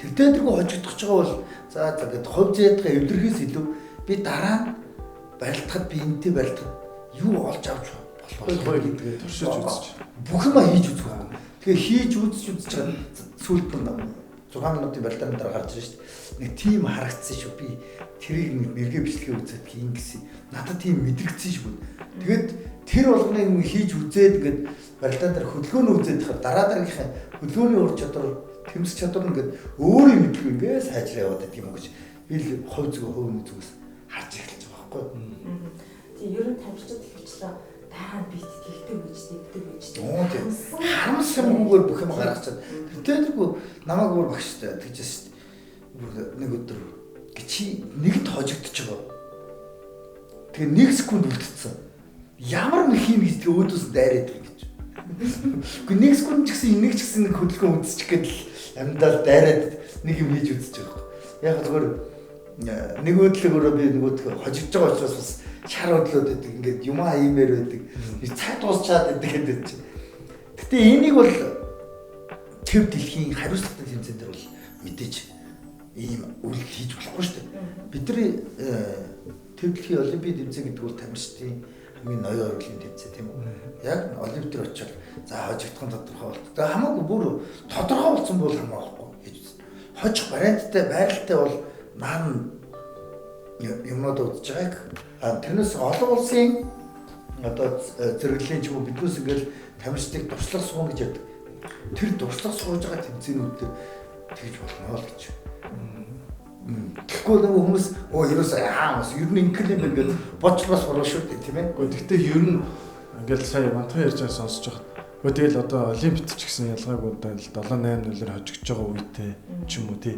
[SPEAKER 3] Тэртээ тэргүй хожигдох ч байгаа бол за за гэд хувь зээдгээ эвлэрхээс илүү би дараа нь барилдахад би энтэй барилдахад юу олж авч болох вэ
[SPEAKER 2] гэдгээ туршиж үзэж.
[SPEAKER 3] Бүх юмаа хийж үзэх байхгүй. Тэгээ хийж үзэж үзэж байгаа сүүлд нь 6 минутын барилдааны дараа гарч ирж шүү дээ. Нэг тийм харагдсан шүү. Би тэрийг нэг нэргээ бичлэгээ үзээд ингэсэн. Надад тийм мэдрэгдсэн шүү. Тэгээд тэр болгоныг юм хийж үзээд ингээд барилдаан дээр хөдөлгөөнө үзээд хахад дараа дараагийнхаа хөдөлгөөний ур чадвар, тэмцэх чадвар нь ингээд өөрөө мэдлгүй ингээд сайжраа яваад байдаг юм гэж би л хувь зүг хувь зүгээс харж эхэлж байгаа байхгүй.
[SPEAKER 4] Тийм ер нь тамирчид ихэвчлэн дараа нь бит тэгдэг гэж тэгдэг гэж.
[SPEAKER 3] Харамсамгүйгээр бүх юм гаргацаад. Тэр намайг бүр багштай тэгжээс бүр нэг өдөр чи нэгд хожигдож байгаа. Тэгээ 1 секунд үлдсэн. Ямар нэг юм гэж тэгээ өөдөөс дайраад байгаа гэж. Үгүй 1 секунд ч гэсэн энийг ч гэсэн нэг хөдөлгөөн үзчих гээд л амьдаал дайраад нэг юм хийж үзчих байхгүй. Яг зүгээр нэг өдлөгөөрөө би нөгөөдгөө хожигдож байгаа учраас бас шар хөдлөөд байдаг. Ингээд юмаа хиймээр байдаг. Би цаг дуусчаад байдаг гэдэг чинь. Гэтэ энийг бол төв дэлхийн хариуцлагатай тэмцээн дээр бол мэдээж ийм үйлдэл хийж болохгүй шүү дээ. Бидний төв дэлхийн олимпийн тэмцээн гэдэг бол тамирчдын хамгийн ноён оргилын тэмцээн тийм үү? Яг олимп дээр очиод за хожигдох нь тодорхой болт. Тэгээ хамаагүй бүр тодорхой болсон бол хамаахгүй гэж үзсэн. Хожих варианттай байралтай бол наан юмнууд үзэж байгааг тэрнээс олон улсын одоо зэрэглэлийн ч юм уу биднээс ингээл тамирчдыг туршлага сууна гэж ярьдаг. Тэр туршлага сууж байгаа тэмцээнүүд дээр тэгж болно л гэж. Тэгэхгүй нөгөө хүмүүс өө ерөөсөө яа бас ер нь ингэх юм байна гэж бодч бас буруу шүү дээ тийм ээ.
[SPEAKER 2] Гэхдээ тэгтээ ер нь ингээл сая мантхан ярьж байгаа сонсож байхад өө тэгэл одоо олимпиад ч гэсэн ялгаагүй 7 8 0-ээр хожигдож байгаа үедээ ч юм уу тий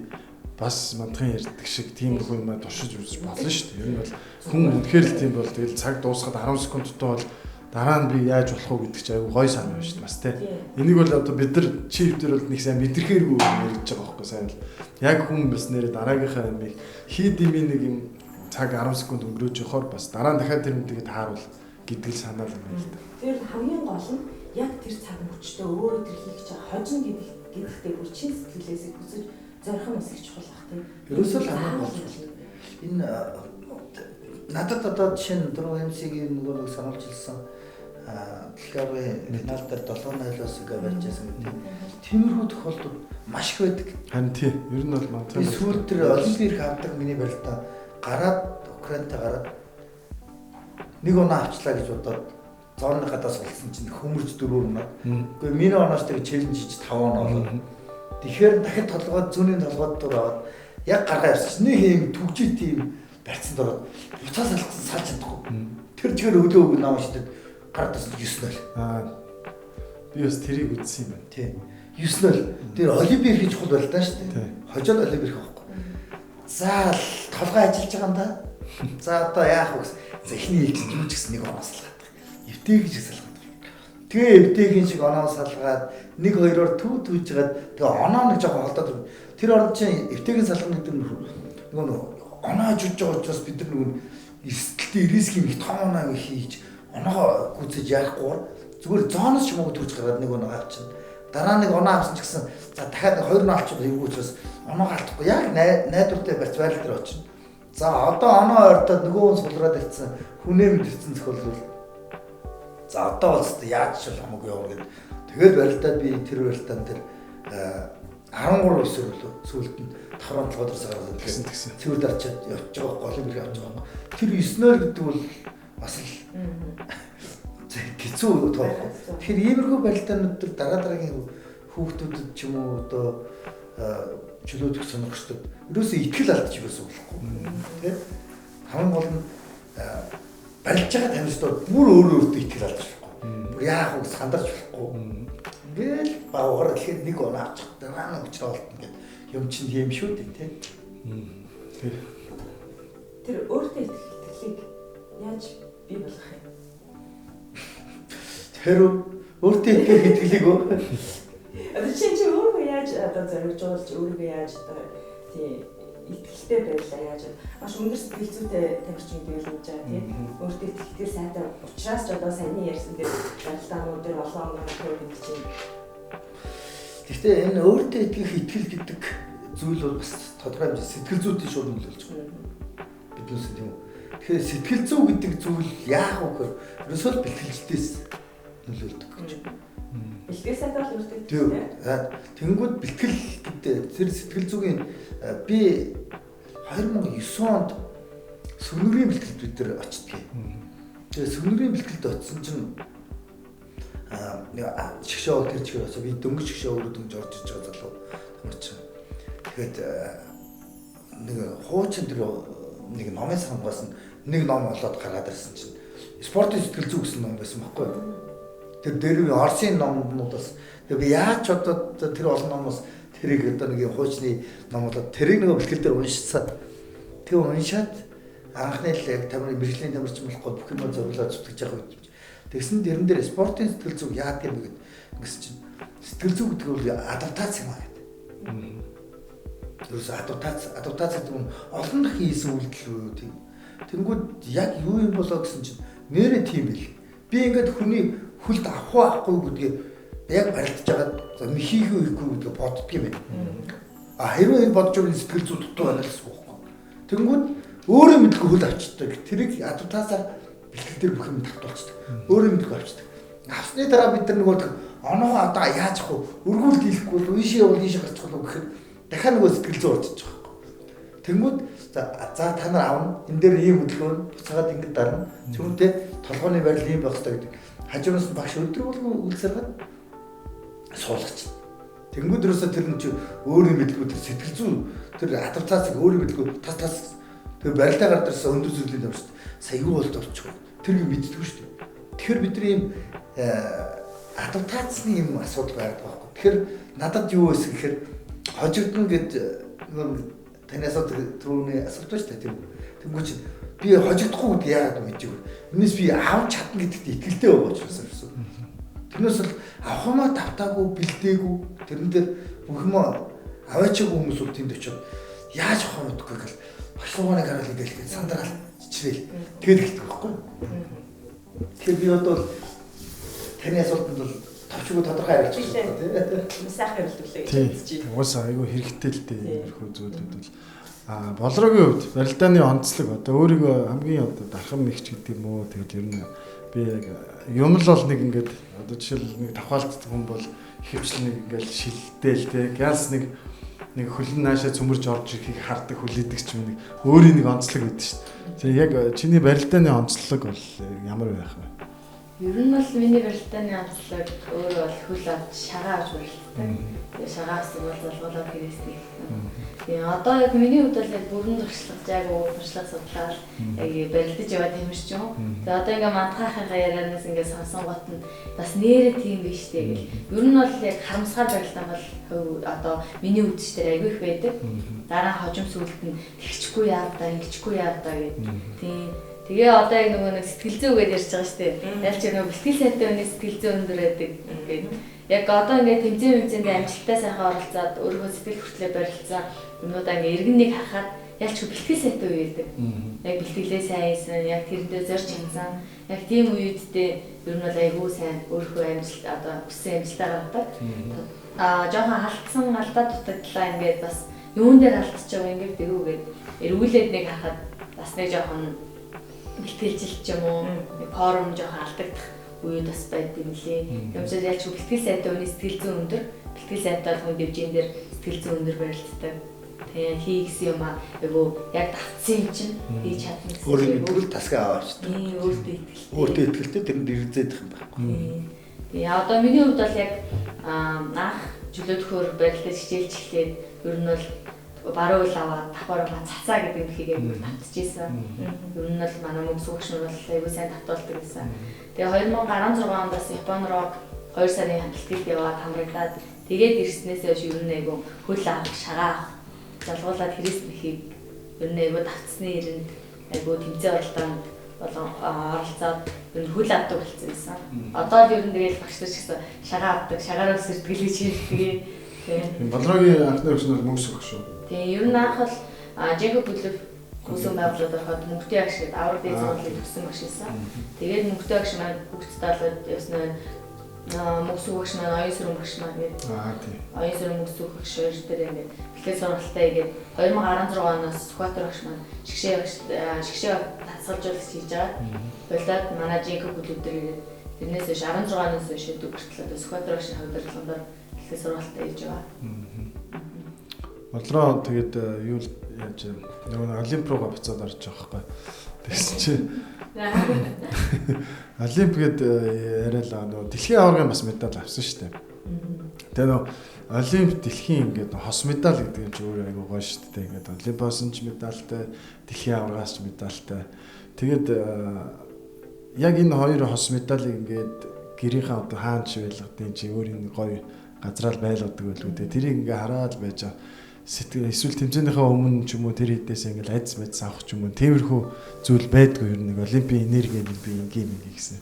[SPEAKER 2] бас мантхан ярьдаг шиг тиймэрхүү юм а туршиж үзэж болно шүү дээ. Ер нь бол хүн үнэхээр л тийм бол тэгэл цаг дуусахад 10 секундтай бол дараа нь би яаж болох уу гэдэг чинь айгүй гой санаа байна шүү дээ бас тий. Энийг бол одоо бид нар чи хвтер бол нэг сайн мэдрэхээргүй ярьж байгаа байхгүй сайн л. Яг хүн бас нэрээ дараагийнхаа амийг хий дэмий нэг юм цаг 10 секунд өнгөрөөж явахаар бас дараа нь дахиад тэр юмтэйгээ тааруул гэдэг л санаа л юм байна л да.
[SPEAKER 4] Тэр хамгийн гол нь яг тэр цаг мөчтөө өөрөө тэр хийх гэж байгаа хожин гэдэгтээ бүр чин сэтгэлээсээ хүсэж зорих нь бас их чухал бах тийм.
[SPEAKER 3] Ерөөсөө л хамгийн гол нь энэ надад одоо жишээ нь дөрөв MC-гийн нөгөө нэг сануулж хэлсэн дэлхийн финал дээр 7-0-оос ингээ барьж байсан гэдэг. Тиймэрхүү тохиолдол маш их байдаг.
[SPEAKER 2] Харин тий. Ер нь бол мантан.
[SPEAKER 3] Би сүүлд тэр олимпийн эрх авдаг миний барилдаа гараад Украинтай гараад нэг оноо авчлаа гэж бодоод зооны гадаас болсон чинь хөмөрч 4 оноо. Үгүй миний оноос тэр челленж хийж 5 оноо болоод. Тэгэхээр дахид толгойд зүүнний толгойд дур аваад яг гаргаа явсан чинь нэг юм түгжээ тийм барьцсан дороод буцаас алгасан салж чадахгүй. Тэр чигээр өглөө өг нам шидэд гараад ирсэн 9-0.
[SPEAKER 2] Аа би бас тэрийг үзсэн юм байна.
[SPEAKER 3] Тийм. 9-0. Тэр олимпийн эрх чухал байл та шүү дээ. Хожоод олимпийн эрх авахгүй. За толгой ажиллаж байгаа юм да. За одоо яах вэ гэсэн. За эхний ээлжид юу ч гэсэн нэг оноо салгаад. Эвтэй гэж салгаад. Тэгээ эвтэйгийн шиг оноо салгаад нэг хоёроор төв түүжгээд тэгээ оноо нэг жоохон холдоод тэр оронд чинь эвтэйгийн салгана гэдэг нь нөгөө оноо жиж байгаа учраас бид нар нөгөө эрсдэлтэй риск юм их том оноо хийж оноогоо гүйцэж яахгүйгээр зүгээр зооноос ч юм уу түүж гаргаад нэг оноо авчихна. Дараа нэг оноо авсан ч гэсэн за дахиад нэг хоёр оноо авчихвал эвгүй учраас оноогоо алдахгүй яг найдвартай барьц байрал дээр очино. За одоо оноо ойртоод нөгөө хүн сулраад ирсэн хүнээ мэдэрсэн тохиолдол за одоо бол яаж ч хамаагүй явна гэд тэгэл барилдаад би тэр барилдаан дээр 13 9-өр лөө сүүлд нь тавран толгой дээрс гаргаад
[SPEAKER 2] тэгсэн тэгсэн
[SPEAKER 3] цэвэр дарчаад явж байгаа байхгүй олимпик явж байгаа байхгүй. Тэр 9-0 гэдэг бол бас л хэцүү тоохгүй. Тэгэхээр иймэрхүү барилдаанууд төр дараа дараагийн хүүхдүүдэд ч юм уу одоо чөлөөдөх сонирхчдод ерөөсөө итгэл алдчих ерөөсөө болохгүй. Тэ? Хамгийн гол нь барилж байгаа тамирчдууд бүр өөрөө өөртөө итгэл алдчих болохгүй. Бүр яах вэ гэж сандарч болохгүй. Ингээл багаар тэгэхээр нэг оноо авчих дараа нь өчрөө олдно гэд юм чинь юм шүү дээ, тэ?
[SPEAKER 2] Тэр
[SPEAKER 4] тэр өөртөө итгэлийг яаж бий болгох юм?
[SPEAKER 3] Тэр өөртөө итгэх итгэлийг өө.
[SPEAKER 4] Одоо чи өөрийгөө яаж одоо зоригжуулж өөрийгөө яаж одоо тий итгэлтэй байлаа яаж маш өндөр сэтгэл зүйтэй тамирчин гэдэг л гэж байгаа тий. Өөртөө итгэл сайтай учраас ч одоо саяны ярьсан тэр барилдаанууд дээр олон оноо гэдэг чинь.
[SPEAKER 3] Гэхдээ энэ өөртөө итгэх итгэл гэдэг зүйл бол бас тодорхой хэмжээ сэтгэл зүйтэй шууд нөлөөлж байгаа. Биднээс тийм үү. Тэгэхээр сэтгэл зүй гэдэг зүйл яах вэ гэхээр ерөөсөө л бэлтгэлжлээс нөлөөлдөг гэж.
[SPEAKER 4] Бэлтгэл сайтай бол өөртөө итгэлтэй.
[SPEAKER 3] Тэнгүүд бэлтгэл гэдэг тэр сэтгэл зүйн би 2009 онд сүнүрийн бэлтгэлд бид нар очтгийг. Тэгээ сүнүрийн бэлтгэлд очисон чинь шгшээ тэр чигээр очоо би дөнгөж шгшээ өөрөө дөнгөж орж иж байгаа залуу тамирчин. Тэгээд нэг хуучин тэр нэг номын сангаас нэг ном олоод гаргаад ирсэн чинь спортын сэтгэл зүй гэсэн ном байсан байхгүй юу? Тэр дээр Оросын номнуудаас тэгээ би яаж ч одоо тэр олон номоос тэрийг одоо нэг хуучны ном болоод тэрийг нөгөө бэлтгэл дээр уншсан. Тэгээ уншаад анхны л яг тамир мэргэжлийн тамирчин болохгүй бүх юм зориулаад зүтгэж явах үед. Тэгсэн тэрэн дээр спортын сэтгэл зүй яадаг юм бэ гэд ингэсэн чинь сэтгэл зүй гэдэг бол адаптац юм аа гэдэг. Ерөөсө адаптац гэдэг нь олон дахин хийсэн үйлдэл үү тийм. Тэнгүүд яг юу юм болоо гэсэн чинь нэрээ тийм бил. Би ингээд хүний хөлд авах уу авахгүй гэдгийг яг барилдаж байгаад хийх үү хийхгүй гэдгийг боддөг юм байна. А хэрвээ энэ бодож байгаа сэтгэл зүй дутуу байна л гэсэн үг байхгүй. Тэнгүүд өөрөө мэдлгүй хөл авчдаг. Тэрийг адаптацаар бэлтгэл дээр бүх юм татуулцдаг. Өөрөө мэдлгүй авчдаг. Авсны дараа бид нар нөгөө оноогоо одоо яаж авах вэ? Өргүүлд хийхгүй бол ийшээ явал ийшээ гарчих болов гэхэд дахиад нөгөө сэтгэл зүй орж иж байгаа байхгүй. Тэнгүүд за та нар авна. Энэ дээр ийм хөдөлгөөн буцаагаад ингэж дарна. Түүнтэй толгойн барил ийм байх хэрэгтэй гэдэг. Хажуунаас нь багш өдөр болгон үлсэргээд суулгач. Тэнгүүд ерөөсөө тэр нь чи өөрөө мэдлгүй тэр сэтгэл зүй тэр адаптацийг өөрөө мэдлгүй тас тэр барилдаа гард ирсэн өндөр зүйлийн тамирчид сая юу болд болчихоо. Тэр юм мэддэггүй шүү дээ. Тэгэхээр бидний ийм адаптацны юм асуудал байдаг байхгүй. Тэгэхээр надад юу байсан гэхээр хожигдно гэд таны асуудал түрүүний асуулт байна шүү дээ тийм үү. Тэнгүү чинь би хожигдохгүй гэдэг яагаад мэдэж вэ? Энэс би авч чадна гэдэгт итгэлтэй байгаа учраас гэсэн. Тэрнээс л авах юмаа давтаагүй, бэлдээгүй тэрэн дээр бүх юм аваачаагүй хүмүүс бол тэнд очиод яаж авах юм мэдгүй гэл багш руугаа гараад идэл сандрал чичрээл тэгээд эхэлдэг байхгүй. Тэгэхээр би одоо таны асуултанд бол товчгүй тодорхой хариулж байна тийм.
[SPEAKER 4] Сайхан хариултлаа гэж бодож байна.
[SPEAKER 2] Угаасаа айгүй хэрэгтэй л дээ иймэрхүү зүйлүүд бол. Болроогийн хувьд барилдааны онцлог одоо өөрийгөө хамгийн одоо дархан мэгч гэдэг юм уу тэгэл ер нь би яг юм л бол нэг ингээд одоо жишээл нэг давхаалтдаг хүн бол ихэвчлэн нэг ингээд шилдээл те гялс нэг хөлн наашаа цөмөрж орж ирэхийг хардаг хүлээдэг ч юм нэг өөрийн нэг онцлог байдаг шүү дээ. Тэгээ яг чиний барилдааны онцлог бол ямар байх вэ?
[SPEAKER 5] Ер нь бол миний барилдааны онцлог өөрөө бол хөл авч шагаа авч барилддаг. Тэгээ шагаа авсан бол залгуулаад хэрэгсдэг. Тэгээ одоо яг миний хувьд бол яг бүрэн туршлага, яг туршлага судлаад яг барилдаж яваад юм шиг юм. Тэгээ одоо ингээ мандахынхаа ярианаас ингээ сонсон гот нь бас нэрээ тийм биш дээ гэл. Ер нь бол яг харамсгаар барилдаан бол одоо миний үзэж дээр айгүй их байдаг. Дараа нь хожим сүлд нь тэгчихгүй яав да, ингэчихгүй яав да гэх. Тийм. Тэгээ одоо яг нөгөө нэг сэтгэл зүй гэдээ ярьж байгаа шүү дээ. Ялч нөгөө бэлтгэл сайтай хүний сэтгэл зүй өндөр байдаг ингээд. Яг одоо ингээд тэмцээнд амжилттай сайхан оролцоод өөрийнхөө сэтгэл хүртлээ барилцсан юмнуудаа ингээд эргэн нэг харахад ялч бэлтгэл сайтай үе байдаг. Яг бэлтгэлээ сайн хийсэн, яг тэрэндээ зорж чадсан. Яг тийм үеүддээ ер нь бол айгүй сайн өөрийнхөө амжилт одоо хүссэн амжилтаа гаргадаг. Жоохон алдсан алдаа дутагдлаа ингээд бас юун дээр алдчихав ингээд дэгүүгээд эргүүлээд нэг харахад бас нэг жоохон бэлтгэлжилт ч юм уу, форум жоохон алдагдах үед бас байд юм лээ. Тэгмээс ялч бэлтгэл сайтай хүний сэтгэл зүйн өндөр, бэлтгэл сайтай бол хүн дивжин дээр сэтгэл зүйн өндөр барилддаг. Тэгээ хий гэсэн юм аа айгу яг давтсан юм чинь хийж чадна гэсэн.
[SPEAKER 3] Өөрөө мэдлэг тасгаа аваачдаг.
[SPEAKER 5] Өөртөө итгэлтэй.
[SPEAKER 3] Өөртөө итгэлтэй тэрэнд эргэзэдэх юм байхгүй.
[SPEAKER 5] Тэгээ одоо миний хувьд бол яг анх чөлөөтөхөр барилдаж хичээлж эхлээд ер нь бол баруун үйл аваад давхар цацаа гэдэг юмхийг айгүй татчихсан. Ер нь бол манай мөнгө суугч нар бол айгүй сайн татуулдаг гэсэн. Тэгээ 2016 онд бас Япон руу 2 сарын хамтлагт яваад хамрагдаад тэгээд ирснээс хойш ер нь айгүй хөл авах, шагаа авах, залгуулад хэрэгс мэхийг ер нь айгүй давтсны эрэнд айгүй тэмцээн оролдоонд болон оролцоод ер нь хөл авдаг болсон гэсэн. Одоо л ер нь тэгэл багш нар ч гэсэн шагаа авдаг, шагаараа өсөрдөг л гэж хэлдэг.
[SPEAKER 2] Тийм. Болроогийн анхны өгч нь бол мөнгө суугч шүү.
[SPEAKER 5] Тийм, ер нь анх бол Жэкоб Бүлэв Хүсэн байгууллагад ороход мөнгөтэй агш гэдэг авраг дээд сургуулийг төгссөн багш байсан. Тэгээд мөнгөтэй агш маань хүүхдтэй болоод явсан мөнгө суух багш маань оюун сүрэн багш маань гээд.
[SPEAKER 2] Тийм.
[SPEAKER 5] Оюун сүрэн мөнгө суух багш хоёр дээр ингээд бэлтгэл сургалтаа хийгээд 2016 оноос Сүхбаатар багш маань шигшээ татгалжуулагч хийж байгаа. Болоод манай Жэкоб Бүлэв дээр ирээд тэрнээс хойш 16 оноос хойш өдөр хүртэл одоо Сүхбаатар багшийн хамтралгандаар бэлтгэл сургалтаа хийж байгаа.
[SPEAKER 2] Болроо тэгээд юу яаж нөгөө Олимп руугаа буцаад орж байгаа байхгүй. Тэгсэн чи Олимп гээд яриалаа нөгөө дэлхийн аваргын бас медаль авсан шүү дээ. Тэгээ нөгөө Олимп дэлхийн ингээд хос медаль гэдэг юм чи өөрөө айгүй гоё шүү дээ. Ингээд Олимпоос ч медальтай, дэлхийн аваргаас ч медальтай. Тэгээд яг энэ хоёр хос медалийг ингээд гэрийнхээ одоо хаан ч байлгадیں чи өөр энэ гоё газраа л байлгадаг байлгүй дээ. Тэрийг ингээ хараад байж байгаа. Сэтгэл эсвэл тэмцээнийхээ өмнө ч юм уу тэр хэдээс ингээл айц майц авах ч юм уу тиймэрхүү зүйл байдгүй ер нь нэг олимпийн энерги нэг би ингийн ингээ гэсэн.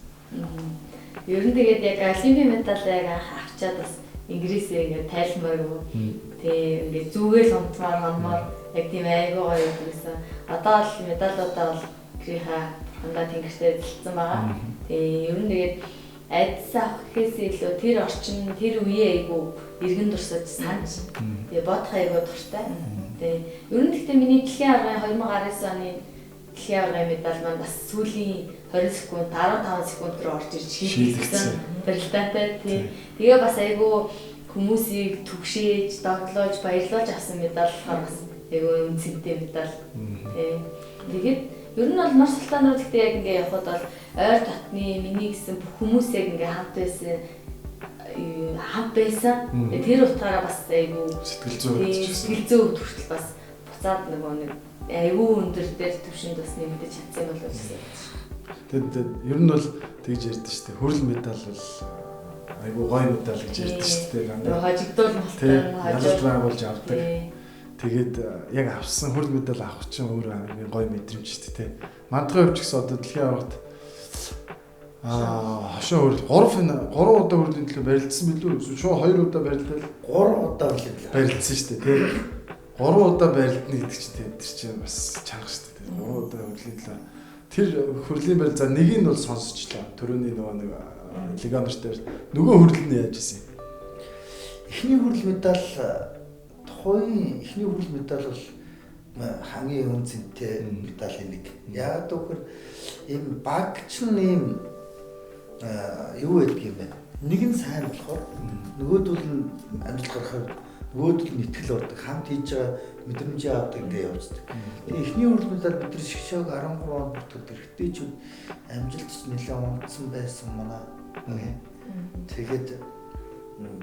[SPEAKER 5] Ер нь тэгээд яг олимпийн медаль яг анх авчаад бас Инглисээ ингээд тайлмааргүй. Тэг ингээд зүгээл унтмаар хонмоор яг тийм айгүй гоё гэсэн. Одоо л медалуудаа бол гэрийнхаа хандаа тэнгэртээ зэлцсэн байгаа. Тэгээ ер нь тэгээд айдас авах гэхээс илүү тэр орчин тэр үеэ айгүй эргэн дурсаж санаж тэгээ бодох айгүй дуртай. Тэгээ ер нь гэхдээ миний дэлхийн аваргын 2019 оны дэлхийн аваргын медаль маань бас сүүлийн 20 секунд 15 секунд руу орж ирж шийдэгдсэн барилдаатай тий. Тэгээ бас айгүй хүмүүсийг түгшээж, догдлоож, баярлуулж авсан медаль болохоор бас айгүй үнцэнтэй медаль тий. Тэгээд ер нь бол Нор Султан руу гэхдээ яг ингээ явхад бол ойр дотны миний гэсэн бүх хүмүүс яг ингээ хамт байсан. Тэгээ тэр утгаараа бас айгүй
[SPEAKER 2] сэтгэл зүй
[SPEAKER 5] сэтгэл зүй хүртэл бас буцаад нөгөө нэг айгүй өндөр дээр төвшөнд бас нэмэгдэж чадсан юм болов уу гэсэн.
[SPEAKER 2] Тэгээд ер нь бол тэгж ярьдэн шүү дээ. Хүрэл медаль бол айгүй гоё медаль гэж ярьдэн шүү дээ.
[SPEAKER 5] Дандаа хожигдуул малтан
[SPEAKER 2] хожигдол байгуулж авдаг. Тэгээд яг авсан хүрэл медаль авах чинь өөр хамгийн гоё мэдрэмж шүү дээ. Мандахын хувьд ч гэсэн одоо дэлхийн аваргад хошин хүрэл 3 удаа хүрлийн төлөө барилдсан билүү? Эсвэл шууд 2 удаа барилдал
[SPEAKER 3] 3 удаа хүрлийн төлөө
[SPEAKER 2] барилдсан шүү дээ, тий. 3 удаа барилдана гэдэг чинь тэр чинь бас чанга шүү дээ. 3 удаа хүрлийн төлөө тэр хүрлийн барил за нэг нь бол сонсчлоо. Төрөний нөгөө нэг легионертэй нөгөө хүрэл нь яаж исэн?
[SPEAKER 3] Эхний хүрэл медаль тухайн эхний хүрэл медаль бол хамгийн үн цэнтэй медалийн нэг. Яг гэвэл ийм баг чинь ийм юу байдаг юм бэ? Нэг нь сайн болохоор нөгөөдөл нь амжилт гаргахаар нөгөөдөл нь итгэл ордог, хамт хийж байгаа мэдрэмжээ авдаг ингээ явцдаг. Тэгээ эхний хүрэл медаль бид нар шигшээг 13 онд бүртгэдэг. Эрэгтэйчүүд амжилт ч нэлээд унтсан байсан манай. Тэгээд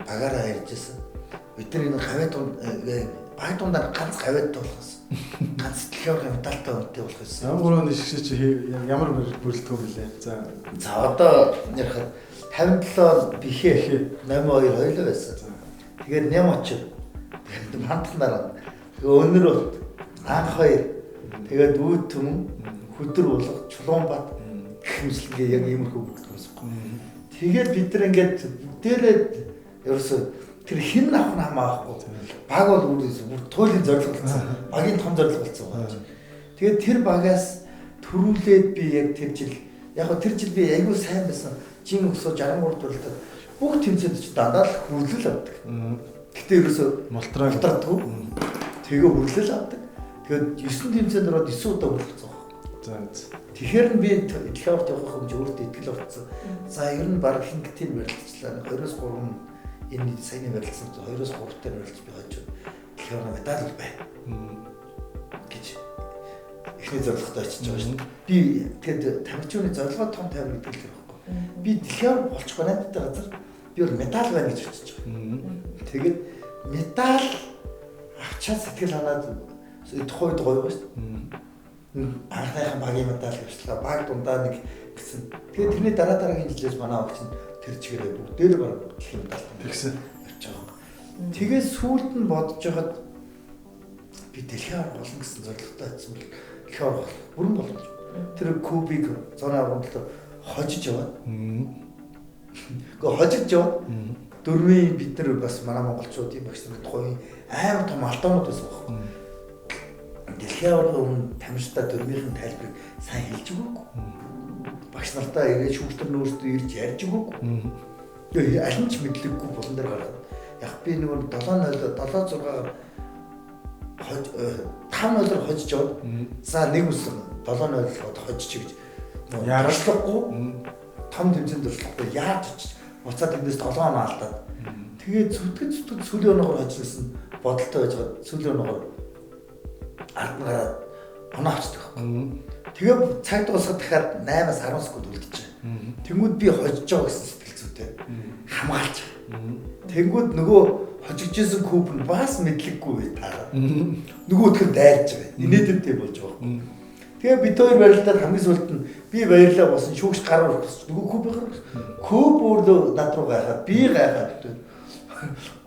[SPEAKER 3] багаараа ярьж байсан. Бид нар энэ гавьяа дунд баг дундаар ганц гавьяад болох гэсэн. Ганц дэлхийн аваргын медальтай үнэтэй болох гэсэн.
[SPEAKER 2] 13 оны шигшээ чи ямар бүрэлдэхүүн бэлээ? За.
[SPEAKER 3] За одоо ярихад 57 бихээ 82 хоёлоо байсан. Тэгээд нэм очив. Тэгээд мантан дараа. Тэгээ өнөр бот анх хоёр. Тэгээд үүд түмэн хүдэр булга Чулуунбат гэх мэтлэнгээ яг иймэрхүү бүрэлдэхүүн байсан. Тэгээд бид нар ингээд бүгдээрээ ерөөсөө тэр хэн авах нь хамаахгүй. Баг бол бүр туйлын зорилго болсон. Багийн том зорилго болсон байна. Тэгээд тэр багаас төрүүлээд би яг тэр жил яг гоо тэр жил би айгүй сайн байсан. Жин өсөө 63 дурлалтай бүх тэмцээнд ч дандаа л хүрлэл авдаг. Гэтэ ерөөсөө мултраадгүй. Тэгээ хүрлэл авдаг. Тэгээд 9 тэмцээнд ороод 9 удаа хүрлэлцсэн байна.
[SPEAKER 2] За.
[SPEAKER 3] Тэгэхээр нь би дэлхийн аварт явах юм чи өөртөө итгэл орцсон. За ер нь баг хингтийн барилцлаа. 23 энэ саяны барилцсан 2-3 дээр барилж би хожиж дэлхийн аварга медаль бол байна гэж эхний зорилготой очиж байгаа шүү дээ. Би тэгэхэд тамирчны зорилгоо том тавина гэдэг л тэр байхгүй. Би дэлхийн аварга болчих найдтай газар би бол медаль байна гэж очиж байгаа. Тэгээд медаль авчаад сэтгэл санаад тухайд гоё байгаа шүү дээ. Анхныхаа багийн медаль авчлаа. Баг дундаа нэг гэсэн. Тэгээд тэрний дараа дараагийн жилээс манай багч нь тэр чигээрээ бүгдээр баг дэлхийн медаль
[SPEAKER 2] тэгсэн
[SPEAKER 3] явж байгаа. Тэгээд сүүлд нь бодож байхад би дэлхийн аварга болно гэсэн зорилготой очсон бол дэлхийн аварга болох бүрэн боломж. Тэр Кубик зуны аваргын төлөө хожиж яваад. Гэхдээ хожиж яваад дөрмийн бид нар бас манай монголчуудын багш нар тухайн амар том алдаанууд байсан байхгүй. Дэлхийн аваргын өмнө тамирчдаа дөрмийнхэн тайлбарыг сайн хэлж өгөөгүй. Багш нартаа ирээд шүүгчдэр нь өөрсдөө ирж ярьж өгөөгүй. Тэгээ аль нь ч мэдлэггүй булан дээр гараад. Яг би нөгөө 7-0 7-6-аар 5-0-оор хожиж яваад. За нэг үсэн 7-0 хожиж гэж яаралцахгүй том тэмцээнд орчлохгүй яаж очиж буцаад эндээс 7 оноо алдаад. Тэгээд зүтгэж сүүлийн оноогоор хожижсэн бодолтой байж байгаа сүүлийн оноогоор ард нь гараад оноо авчдаг. Тэгээ цаг дуусахад дахиад 8-аас 10 секунд үлдчихэ. Тэнгүүд би хожиж байгаа гэсэн сэтгэл зүйтэй хамгаалж байгаа. Тэнгүүд нөгөө хожигжсэн куб нь бас мэдлэггүй бай таараа. Нөгөөх нь дайрж байгаа. Инээдэмтэй болж байгаа байхгүй. Тэгээ бид хоёр барилдаад хамгийн сүүлд нь би баярлаа болсон шүүгч гар өргөс. Нөгөө куб гар өргөс. Куб өөрөө над руу гайхаад би гайхаад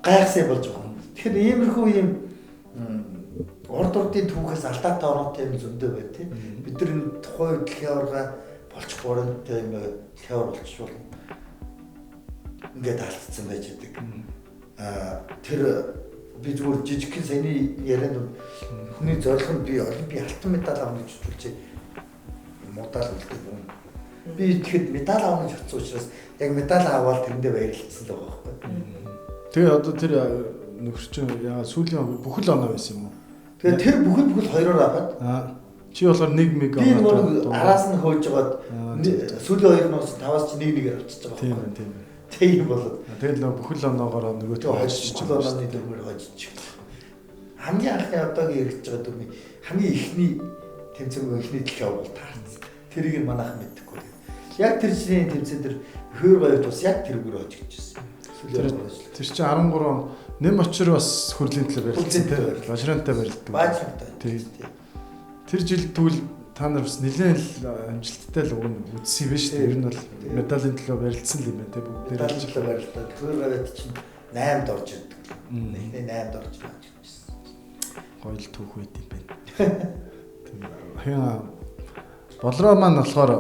[SPEAKER 3] гайхсаа болж байгаа. Тэгэхээр иймэрхүү юм урд урдын түүхээс алдаатай ороотой юм зөндөө байна тий. Бид нар энэ тухайн үед дэлхийн аварга болчих бурантай юм дэлхийн аварга болчих болно. Ингээд алдсан байж байдаг. Тэр би зүгээр жижигхэн саяны ярианд хүний зорилго нь би олимпийн алтан медаль авах гэж үзүүлжээ. Муудаал үлдээ бүүн. Би тэгэхэд медаль авах гэж утсан учраас яг медаль аваад тэрэндээ баярлалцсан л байгаа байхгүй.
[SPEAKER 2] Тэгээ одоо тэр нөхөр чинь яа сүүлийн бүхэл оноо байсан юм уу?
[SPEAKER 3] Тэгээ тэр бүхэл хоёроор аваад.
[SPEAKER 2] Чи болохоор 1 мэг
[SPEAKER 3] оноо. Би араас нь хөөж жагаад сүүлийн хоёр нь бас 5-аас чи 1-1-ээр авчиж байгаа
[SPEAKER 2] байхгүй. Тийм тийм.
[SPEAKER 3] Тийм болоод.
[SPEAKER 2] Тэгэл нөө бүхэл оноогоор нөгөөт
[SPEAKER 3] хожиж бүхэл онооны дүрмээр хожиж. Хамгийн анхны одоогийн хэрэгжиж байгаа дүрмийн хамгийн эхний тэмцээн эхний дэлхийн аварга бол таарсан. Тэрийг нь манайхан мэдэхгүй. Яг тэр жилийн тэмцээн дээр хөөр гоёт бас яг тэрүүгээр хожигдчихсэн.
[SPEAKER 2] Тэр чинь 13 он нэм очир бас хүрлийн төлөө барилдсан тийм. Бажрантай барилддаг.
[SPEAKER 3] Бажрантай.
[SPEAKER 2] Тийм. Тэр жил тэгвэл та нар бас нэлээд л амжилттай л уг нь үзсэн юм байна шүү дээ. Ер нь бол медалийн төлөө барилдсан л юм байна тийм бүгд.
[SPEAKER 3] Медалийн төлөө барилдаад хөөр гоёт чинь 8-д орж ирдэг. Эхний 8-д орж ирсэн.
[SPEAKER 2] Гоё л түүх байд юм байна. Тийм. Хин Болроо маань болохоор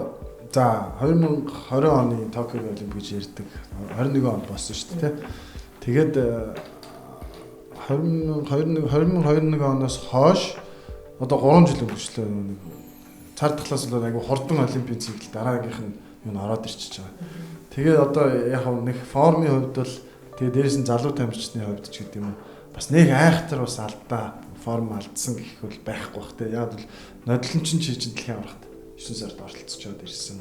[SPEAKER 2] за 2020 оны Токио Олимп гэж ярьдаг. 21 онд болсон шүү дээ тийм. Тэгээд 2021 оноос хойш одоо 3 жил өнгөрчлөө нэг цар тахлаас болоод айгу хурдан олимпийн цикл дараагийнх нь юу ороод ирчихэж байгаа. Тэгээд одоо яг нэг формын хувьд бол тэгээд дээрээс нь залуу тамирчдын хувьд ч гэдэг юм уу бас нэг айхтар бас алдаа форм алдсан гэх бол байхгүй бах те. Яг бол нодлон чинь чи чинь дэлхийн аваргад 9 сард оролцож ирсэн.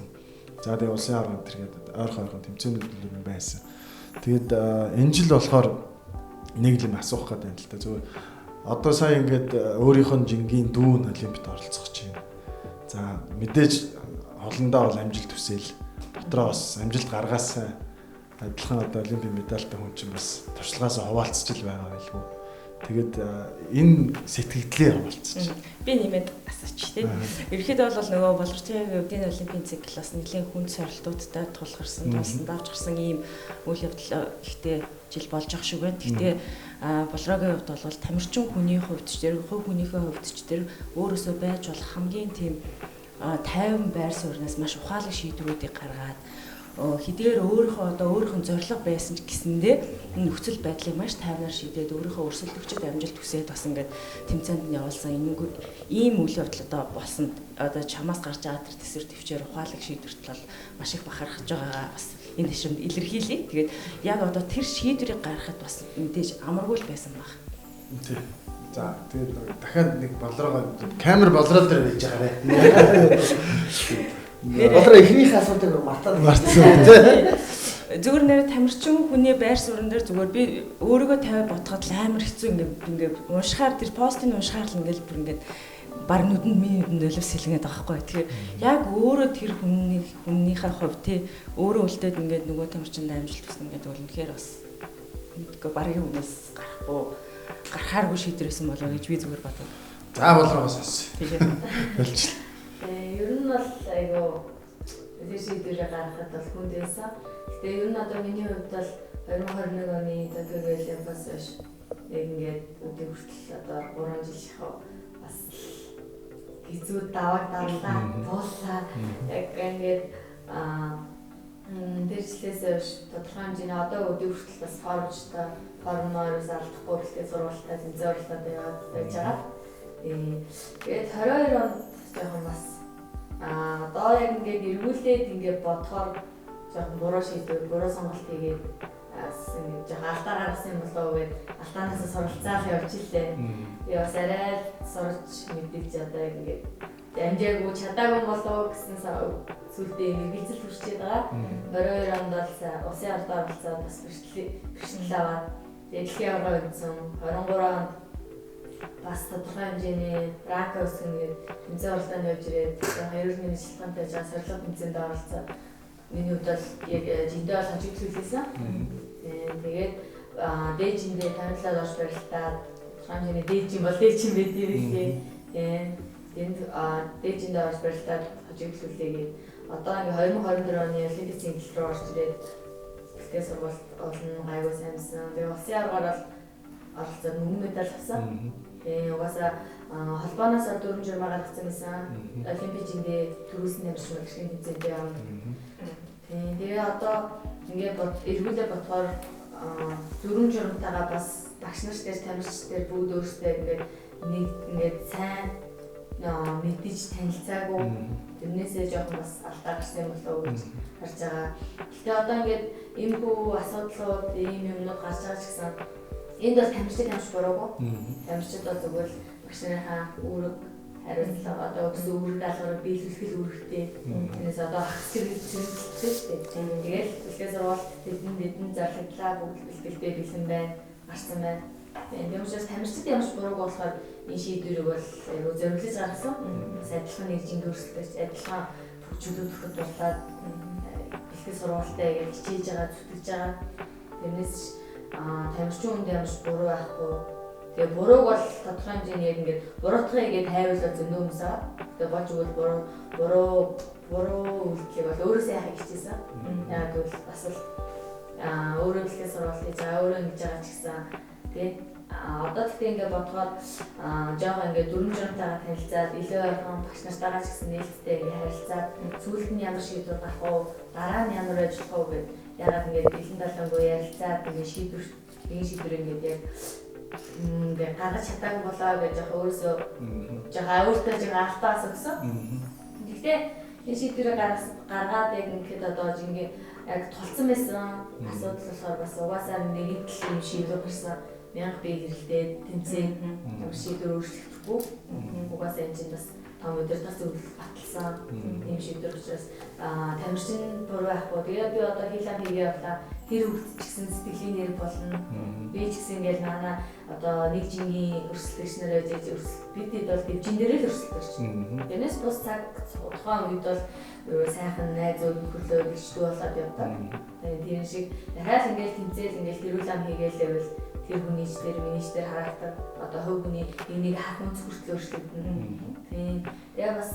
[SPEAKER 2] За тэгээд улсын аварга энэ төргээд ойрхон тэмцээнүүд юм байсан. Тэгээд энэ жил болохоор нэг юм асуух гэдэг юм л та. Зүгээр одоо сая ингээд өөрийнх нь жингийн дүүн олимпиад оролцох гэж байна. За мэдээж холондоо бол амжилт хүсээл дотроо бас амжилт гаргаасай. Адилхан одоо олимпийн медальтай хүн чинь бас туршлагаасаа хуваалцж л байгаа байлгүй. Тэгээд энэ сэтгэгдлээ хуваалцж.
[SPEAKER 4] Би нэмээд асууч тий. Ерөнхийдөө бол нөгөө Болорчийн хувьд энэ олимпийн цикл бас нэлээд хүнд сорилтуудтай тулгарсан, тулсан, давж гарсан ийм үйл явдал ихтэй жил болж ах шиг байна. Гэхдээ Болроогийн хувьд бол тамирчин хүний хувьд ч тэр хувь хүнийхээ хувьд ч тэр өөрөөсөө байж болох хамгийн тийм тайван байр сууриас маш ухаалаг шийдвэрүүдийг гаргаад хэдийгээр өөрийнхөө одоо өөрийнх нь зорилго байсан ч гэсэндээ энэ нөхцөл байдлыг маш тайвнаар шийдээд өөрийнхөө өрсөлдөгчд амжилт хүсээд бас ингээд тэмцээнд нь явуулсан ийм үйл явдал одоо болсон одоо чамаас гарч байгаа тэр төсвөр төвчээр ухаалаг шийдвэрт бол маш их бахархаж байгаагаа бас энэ тишэнд илэрхийлье. Тэгээд яг одоо тэр шийдвэрийг гаргахад бас мэдээж амаргүй л байсан баг.
[SPEAKER 2] Тийм. За тэгээд дахиад нэг Болроогоо камер Болроо дээр байж байгаарэ.
[SPEAKER 3] Болроо эхнийх асуудыг мартаад
[SPEAKER 2] мартсан.
[SPEAKER 4] Зүгээр нэр тамирчин хүний байр суурин дээр зүгээр би өөрийгөө тавиад бодоход амар хэцүү ингээ уншихаар тэр постыг уншихаар л ингээл бүр ингээд баг нүдэнд миний нүдэнд өлөв сэлгээд байгаа байхгүй. Тэгэхээр яг өөрөө тэр хүнийхээ хувь тий өөрөө үлдээд ингээд нөгөө тамирчинд амжилт хүснэ гэдэг бол үнэхээр бас мэдгүй баргийн хүнээс гарахгүй гарахааргүй шийдвэр байсан болоо гэж би зүгээр бодод.
[SPEAKER 2] За Болроогоос сонсъё.
[SPEAKER 4] Тийм.
[SPEAKER 2] Болчихлоо.
[SPEAKER 5] Ер нь бол айгүй тэр шийдвэрээ гаргахад бол хүнд байсан. Гэтэ ер нь одоо миний хувьд бол 2021 оны Токио Олимпиас хойш яг ингээд өдөө хүртэл одоо 3 жил шахав бас хэцүү даваг давлаа, тууллаа. Яг ингээд тэр жилээс хойш тодорхой хэмжээний одоо өдөө хүртэл бас формжтой, формоос алдахгүй гэлтэй сургалтаа, тэмцээн уралдаанд яваад байж байгаа. Тэгээд 22 онд жоохон бас одоо яг ингээд эргүүлээд ингээд бодохоор жоохон буруу шийдвэр, буруу сонголт хийгээд бас ингээд жоохон алдаа гаргасан юм болов уу гэд алдаанаас суралцаал явж илээ. Тэгээ бас арай л сурч мэдээж одоо яг ингээд амжаагүй чадаагүй болов гэсэн сүлдээ эргэлзэл хүрчээд байгаа. 22 онд бол улсын ордоо оролцоод бас бэрхшээл аваад дэлхийн аварга үзсэн. 23 онд бас тодорхой хэмжээний рака өсгөн гээд тэмцээн уралдаанд явж ирээд хоёр нэмэлт шалтгаантай жаа сорилго тэмцээнд оролцоод миний хувьд бол яг жинтэй бол хожигдол хүлээсэн. Тэгээд Дээжиндээ 57 орж барилтаад тодорхой хэмжээний дээжин бол дээжин байд юм лээ. Тийм. Тэнд дээжиндээ орж барилтаад хожигдлүүлээгээд одоо ингээ 2024 оны Олимпийн цэнгэлт рүү орж ирээд бэлтгэл сургалт олон гайгүй саймсан. Тэгээ улсын аваргаар бол оролцоод мөнгө медаль авсан. Тэгээ угаасаа холбооноос 4 журмаа гаргацсан байсан. Олимпийн жиндээ төрүүлсэн тамирчин бол эрхийн тэмцээндээ явна. Тийм. Тэгээ одоо ингээ эргүүлээ бодохоор 4 журамтайгаа бас багш нар дээр тамирч дээр бүгд өөрсдөө ингээд нэг ингээд сайн мэдээж танилцаагүй тэрнээсээ жоохон бас алдаа гарсан юм болов уу гэж харж байгаа. Гэхдээ одоо ингээд иймэрхүү асуудлууд, ийм юмнууд гарч байгаа ч гэсэн энд бол тамирчид тамирч буруугүй. Тамирчид бол зүгээр л багш нарынхаа үүрэг хариуцлага одоо өссөн үүрэг даалгаврыг биелүүлэх л үүрэгтэй. Тэрнээс одоо хагас хэрэг цэвэрлэх шүү дээ. Тэгэл бэлтгэл сургалт тэдэн зарлагдлаа бүгд бэлтгэлдээ бэлэн байна, гарсан байна. Тийм учраас тамирчид ямарч бурууг болохоор энэ шийдвэрийг бол айгүй зориглож гаргасан. Бас адилхан нэг жинг өрсөлдөж, адилхан чөлөө төрөхөд дурлаад бэлтгэл сургалтаа гэж хичээж байгаа, зүтгэж байгаа. Тэрнээс тамирчин хүнд ямарч буруу байхгүй. Тэгээ бурууг бол тодорхой хэмжээний яг ингээд буруутгыг ингээд хайвал зөндөө хүмүүс байгаа. Тэгээ болж өгвөл буруу үйлдэлийг бол өөрөөсөө яхах хичээсэн. Яг гэвэл бас л өөрөө бэлтгэл сургалт хийж байгаа, өөрөө ингэж байгаа ч гэсэн тий. Одоо тэгтээ ингээд бодохоор жоохон ингээд дүрм журамтайгаа танилцаад илүү ойрхон багш нартайгаа ч гэсэн нээлттэй ингээд харилцаад сүүлд нь ямар шийдвэр гарах уу, дараа нь ямар ажиллах уу гэд ягаад ингээд бэлэн далангүй ярилцаад ингээд шийдвэр энэ шийдвэр ингээд яг ингээд гаргаж чадаагүй болоо гэж жоохон өөрөөсөө жоохон өөртөө жоохон алтаас өгсөн. Гэхдээ энэ шийдвэрээ гаргаад яг ингээд одоо ингээд яг тулцсан байсан асуудал болохоор бас угаасаа нэгэн тал юм шийдвэр гарсан. Мянга бие хэрэлдээд тэмцээн ямар шийдвэр өөрчлөгдөхгүй. Угаасаа энэ чинь бас том удирдах зөвлөл баталсан ийм шийдвэр учраас тамирчин буруу байхгүй. Тэгээ би одоо хийлам хийгээ явлаа. Тэр хүүхд ч гэсэн сэтгэлийн нэр болно. Би ч гэсэн ингээл манай одоо нэг жингийн өрсөлдөгч нар байж бид хэд бол дивжин дээр л өрсөлдөгч. Тэрнээс бус цаг тухайн үед бол сайхан найзууд нөхөрлөө бэлчдүү болоод явдаг. Тэр шиг дахиад ингээл тэмцээл ингээл тэрүүл ам хийгээл тэр хүний ч тэр миний ч тэр харагдав. Одоо хувь хүний энийг харах үнц хүртэл өөрчлөгдөнө. Тийм. Тэгээ бас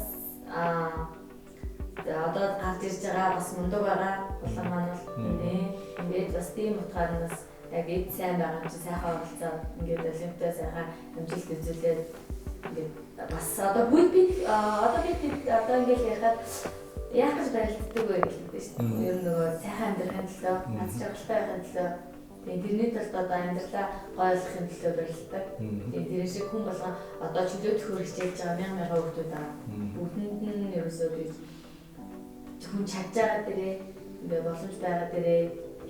[SPEAKER 5] одоо гарч ирж байгаа бас мундаг байгаа улам маань бол тийм. Тэгээд бас тийм утгаар нь бас яг эд сайн байгаа юм чи сайхан оролцоо ингээд олимпиад сайхан амжилт үзүүлээд ингээд бас одоо бид одоо бид одоо ингээд ярихад яах гэж барилддаг вэ гэж хэлдэг шүү дээ. Ер нь нөгөө сайхан амьдрахын төлөө, аз жаргалтай байхын төлөө. Тэгээ тэрний тулд одоо амьдралаа гоёлохын төлөө барилддаг. Тэгээ тэр шиг хүн болгон одоо чөлөө төхөр хичээлж байгаа мянга мянган хүүхдүүд байгаа. Бүгдэнд нь ерөөсөө би хүн чадж байгаа дээрээ ингээ боломж байгаа дээрээ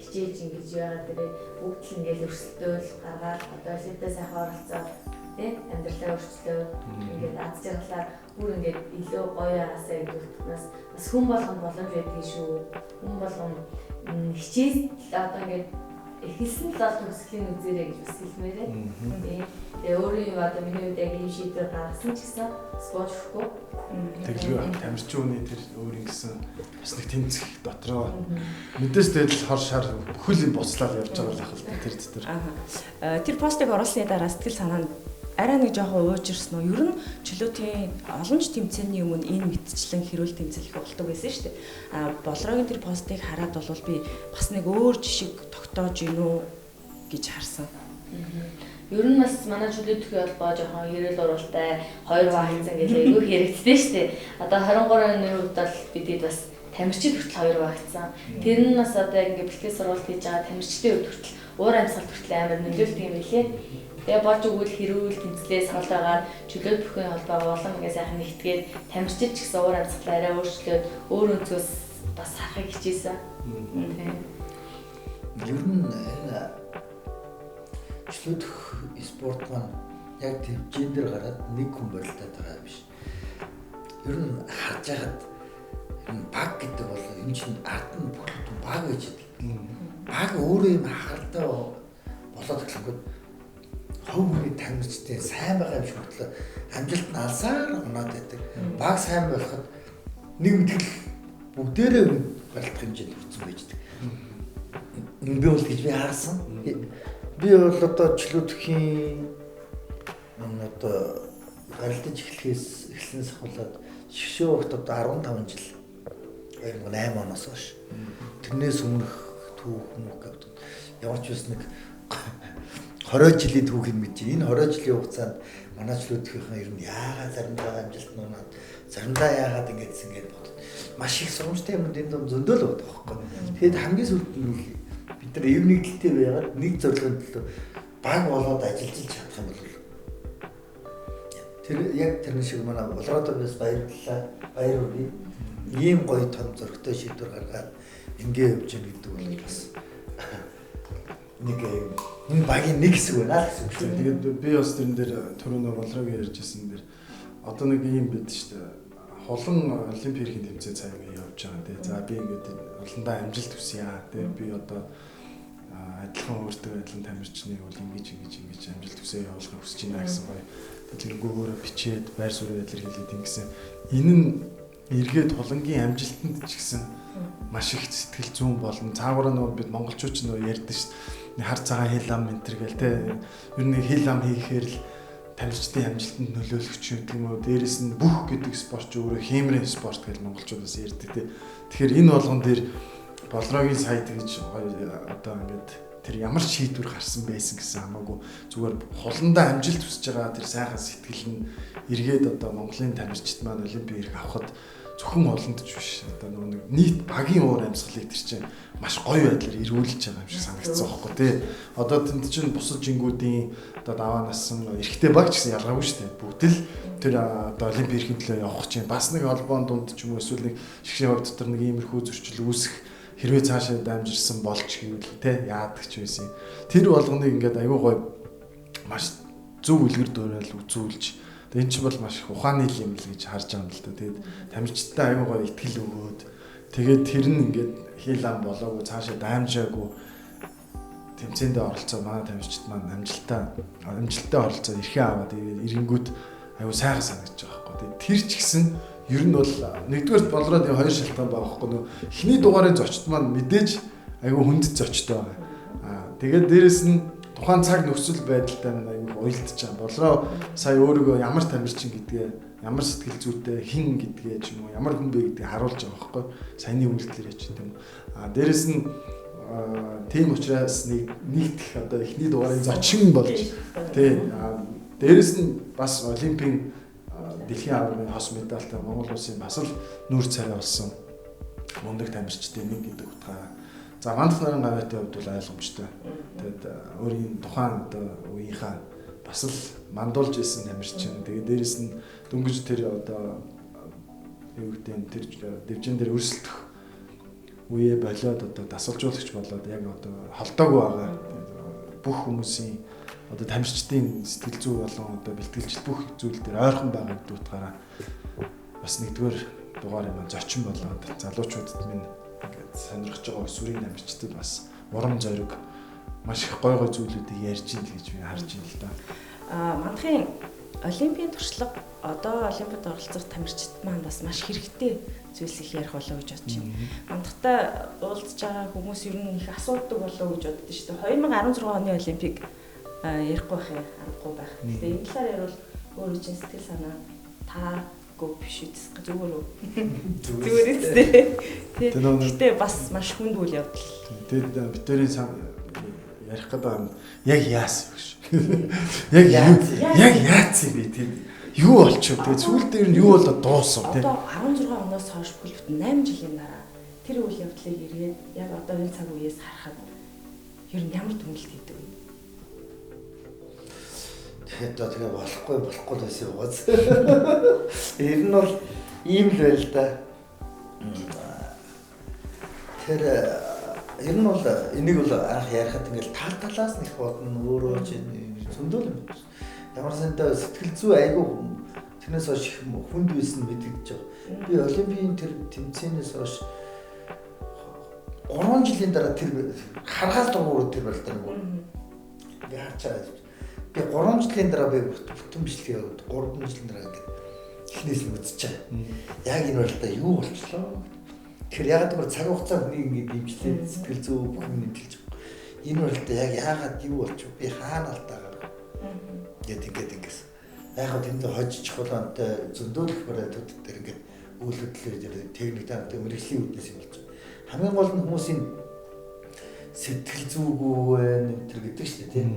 [SPEAKER 5] хичээж ингэж байгаа дээрээ бүгд л ингээл өрсөлдөөл гаргаад одоо олимпиад сайхан оролцоод тий амьдралаа өөрчлөөд ингээд аз жаргалаар бүр ингээд илүү гоё ягаасаа гэдэг утгаас бас хүн болгонд боломж байдгийг шүү. Хүн болгон хичээл одоо ингээд эхэлсэн л бол төгсгөлийн үзээрэй гэж бас хэлмээрээ. Тийм. Тэгээ өөрийн юм одоо миний хувьд яг ийм шийдвэр гаргасан ч гэсэн бууж өгөхгүй.
[SPEAKER 2] Тэглгүй тамирчин хүний тэр өөр ингэсэн бас нэг тэмцэх дотроо мэдээс тэгэл хор шар бүхэл юм буцлал явж байгаа л ах л тэр тэр.
[SPEAKER 4] Аа. Тэр постыг оруулсны дараа сэтгэл санаа нь арай нэг жоохон уужирсан уу? Ер нь чөлөөтийн олон ч тэмцээний өмнө энэ мэтчлэн хэрүүл тэмцэл их болдог байсан шүү дээ. А Болроогийн тэр постыг хараад бол би бас нэг өөр жишг тогтоож гин үү гэж харсан.
[SPEAKER 5] Ер нь бас манай чөлөө төхөө холбоо жоохон хэрэл уруултай хоёр хуваагдсан гэж айгүй хэрэгддэг шүү дээ. Одоо 23 оны хувьд бол бидэд бас тамирчид хүртэл хоёр хуваагдсан. Тэр нь бас одоо яг ингээ бэлтгэл сургалт хийж байгаа тамирчдын хувьд хүртэл уур амьсгал хүртэл амар нөлөөлдөг юм билээ. Тэгээ болж өгвөл хэрүүл тэмцлээ савлаагаар чөлөө бүхэн холбоогоо улам ингээ сайхан нэгтгээд тамирчид ч гэсэн уур амьсгалаа арай өөрчлөөд өөр өнцгөөс бас харахыг хичээсэн. Тийм.
[SPEAKER 3] Ер нь энэ чөлөөх спорт маань яг төвжин дээр гараад нэг хүн барилдаад байгаа юм биш. Ер нь харж байхад ер нь баг гэдэг бол энэ чинь ард нь бүх баг гэж хэлдэг. Баг өөрөө юм хахалтай болоод эхлэнгүүт хувь хүний тамирчтай сайн байгаа юм шиг хөтлөө амжилт нь алсаар унаад байдаг. Баг сайн болоход нэг мэтгэл бүгдээрээ барилдах хэмжээнд хүрсэн байж байдаг. Би бол гэж би харсан. Би бол одоо чөлөөтөхийн одоо гаралдаж эхлэхээс эхлэнээс ахуулаад шгшөө огт одоо 15 жил 2008 оноос хойш. Тэрнээс өмнөх түүх мөх гэдэг. Ямар ч үс нэг 20 жилийн түүхийг мэдэж. Энэ 20 жилийн хугацаанд манай чөлөөтөхийнхэн ер нь яагаад заримдаа амжилт нуунаад заримдаа яагаад ингэдсэн гэдээ бодод. Маш их сургамжтай юмуд энэ зам зөндөл байдаг байхгүй. Тэгэхэд хамгийн сүүлд нь бид нар эв нэгдэлтэй байгаад нэг зорилгын төлөө баг болоод ажиллаж чадах юм бол тэр яг тэрэн шиг манай Болродоос баярлалаа. Баяр хүргэе. Ийм гоё том зөрөгтэй шийдвэр гаргаад ингээ явж гэн гэдэг бол бас нэг энэ багийн нэг хэсэг байна л гэсэн үг шүү.
[SPEAKER 2] Тэгээд би бас тэрэн дээр түрүүнөө Болрогийн ярьжсэн дээр одоо нэг ийм бид шүү дээ. Хулан олимпийн эрхийн тэмцээн цаа ингэ явж байгаа тий. За би ингээд олондоо амжилт хүсье тий. Би одоо адилхан өөртөө адилхан тамирчныг бол ингэж ингэж ингэж амжилт хүсээ явуулахыг хүсэж байна гэсэн гоё. Дэлгэрэнгүй өөрөө бичээд байр суурь байдлаар хэлээд ингэсэн. Энэ нь эргээд хулангийн амжилтанд ч гэсэн маш их сэтгэл зүйн болно. Цаагаараа нөгөө бид монголчууд ч нөгөө ярьдэн шүү дээ. Хар цагаан хил ам энэ төр гээл те. Ер нь хил ам хийхээр л тамирчдын амжилтанд нөлөөлөх ч гэдэг юм уу. Дээрээс нь бүх гэдэг спорт ч өөрөө хиймрийн спорт гэж монголчууд бас ярьдаг те. Тэгэхээр энэ болгон дээр Болрогийн сая тэгж одоо ингээд тэр ямар шийдвэр гарсан байсан гэсэн хамаагүй зүгээр хуландаа амжилт хүсэж байгаа тэр сайхан сэтгэл нь эргээд одоо Монголын тамирчид маань олимпийн эрх авахад зөвхөн олонд ч биш одоо нөгөө нэг нийт багийн уур амьсгалыг тэр чинь маш гоё байдлаар эргүүлж байгаа юм шиг санагдсан байхгүй тий. Одоо тэнд чинь бусад жингүүдийн одоо даваа насан эрэгтэй баг ч гэсэн ялгаагүй шүү дээ. Бүгд л тэр одоо олимпийн эрхийн төлөө явах чинь бас нэг холбоон дунд ч юм уу эсвэл нэг шигшээ хувь дотор нэг иймэрхүү зөрчил үүсэх хэрвээ цаашаа дамжирсан болж гэвэл тий яадаг ч байсан. Тэр болгоныг ингээд аюу гоё маш зөв үлгэр дуурайл үзүүлж энэ чинь бол маш их ухааны юм л гэж харж байгаа юм л да. Тэгээд тамирчдаа аюу гоё итгэл өгөөд тэгээд тэр нь ингээд хил ам болоогүй цаашаа дамжаагүй тэмцээндээ оролцоо манай тамирчид маань амжилттай оролцоод эрхээ аваад ирэнгүүт аюу сайхан санагдаж байгаа байхгүй. Тэгээд тэр ч гэсэн ер нь бол нэгдүгээр Болроод хоёр шалтгаан байгаа байхгүй нөө эхний дугаарын зочд маань мэдээж аюу хүнд зочтой байгаа. Аа тэгээд дээрэс нь тухайн цаг нөхцөл байдалтай нь аюу уялдж байгаа. Болроо сая өөрийгөө ямар тамирчин гэдгээ, ямар сэтгэл зүйтэй хин гэдгээ ч юм уу, ямар хүн бэ гэдгийг харуулж байгаа байхгүй. Саяны үйлдэлээр ч юм. Аа дээрэс нь тийм учраас нэг нэгдэх одоо эхний дугаарын зочин болж тий. Дээрэс нь бас олимпийн дэлхийн аваргын хос медальтай Монгол улсын бас л нүүр царай болсон мундаг тамирчдын нэг гэдэг утгаараа. За Мандах нарын гавьяатын хувьд бол ойлгомжтой. Тэгээд өөрийн тухайн одоо үеийнхаа бас л мандуулж исэн тамирчин. Тэгээд дээрэс нь дөнгөж тэр одоо юу гэдэг нь тэр дивжин дээр өрсөлдөх үе болоод одоо дасгалжуулагч болоод яг одоо холдоогүй байгаа. Бүх хүмүүсийн одоо тамирчдын сэтгэл зүй болон одоо бэлтгэлжил бүх зүйл дээр ойрхон байгаа гэдэг утгаараа бас нэгдүгээр дугаар юм зочин болоод залуучуудад минь ингээд сонирхож байгаа өсвөрийн тамирчдад бас урам зориг маш их гой гой зүйлүүдийг ярьж ин л гэж би харж байна л да.
[SPEAKER 4] Мандахын олимпийн туршлага одоо олимпиад оролцох тамирчид маань бас маш хэрэгтэй зүйлс их ярих болоо гэж бодож байна. Мандахтай уулзж байгаа хүмүүс ер нь их асуудаг болоо гэж боддоо шүү дээ. 2016 оны олимпийг ярихгүй байх юм, аргагүй байх. Гэхдээ энэ талаар ярил өөрөө чинь сэтгэл санаа таагүй биш үст зүгээр үү? Зүгээр үстэй. Гэхдээ бас маш хүнд үйл явдал.
[SPEAKER 2] Тэгээд бид тэрийн ярих гэдэг юм яг яасан юм шиг. Яг яасан юм бэ тийм. Юу болчих вэ? Тэгээд сүүлд дээр нь юу болоод дуусав тийм.
[SPEAKER 4] Одоо 16 оноос хойш бүхэл бүтэн 8 жилийн дараа тэр үйл явдлыг эргээд яг одоо энэ цаг үеэс харахад ер нь ямар дүгнэлт хийдэг вэ?
[SPEAKER 3] Тэгэхээр тэгээ болохгүй л байсан юм гоц. Ер нь бол ийм л байл да. Тэр ер нь бол энийг бол анх ярихад ингээл тал талаас нь их бодно өөрөө чи зөндөл юм. Ямар сандаа сэтгэл зүй айгүй тэрнээс хойш их хүнд байсан мэдэгдэж байгаа. Би олимпийн тэр тэмцээнээс хойш 3 жилийн дараа тэр харгаас дугуур тэр барилдаа нэг. Би харж байгаа. Би 3 жилийн дараа би бүтэн бичлэг яваад 3 жилийн дараа ингээд эхнээс нь үзэж байгаа. Яг энэ барилдаа юу болчлоо? Тэгэхээр яг гэвэл цаг хугацаа хүний ингээд дэмжлээ сэтгэл зүй бүх юм нэмжилж байгаа. Энэ барилдаа яг яагаад юу болчих вэ? Би хаана алдаа гаргав? Гэт ингээд ингэсэн. Яг хөө тэнд хожиж болонтой зөндөөлөх барилтууд дээр ингээд үйл хөдлөл техник таамтай мэрэгжлийн үүднээс юм болж байгаа. Хамгийн гол нь хүмүүсийн сэтгэл зүйгүй байна энэ төр гэдэг шүү дээ тийм.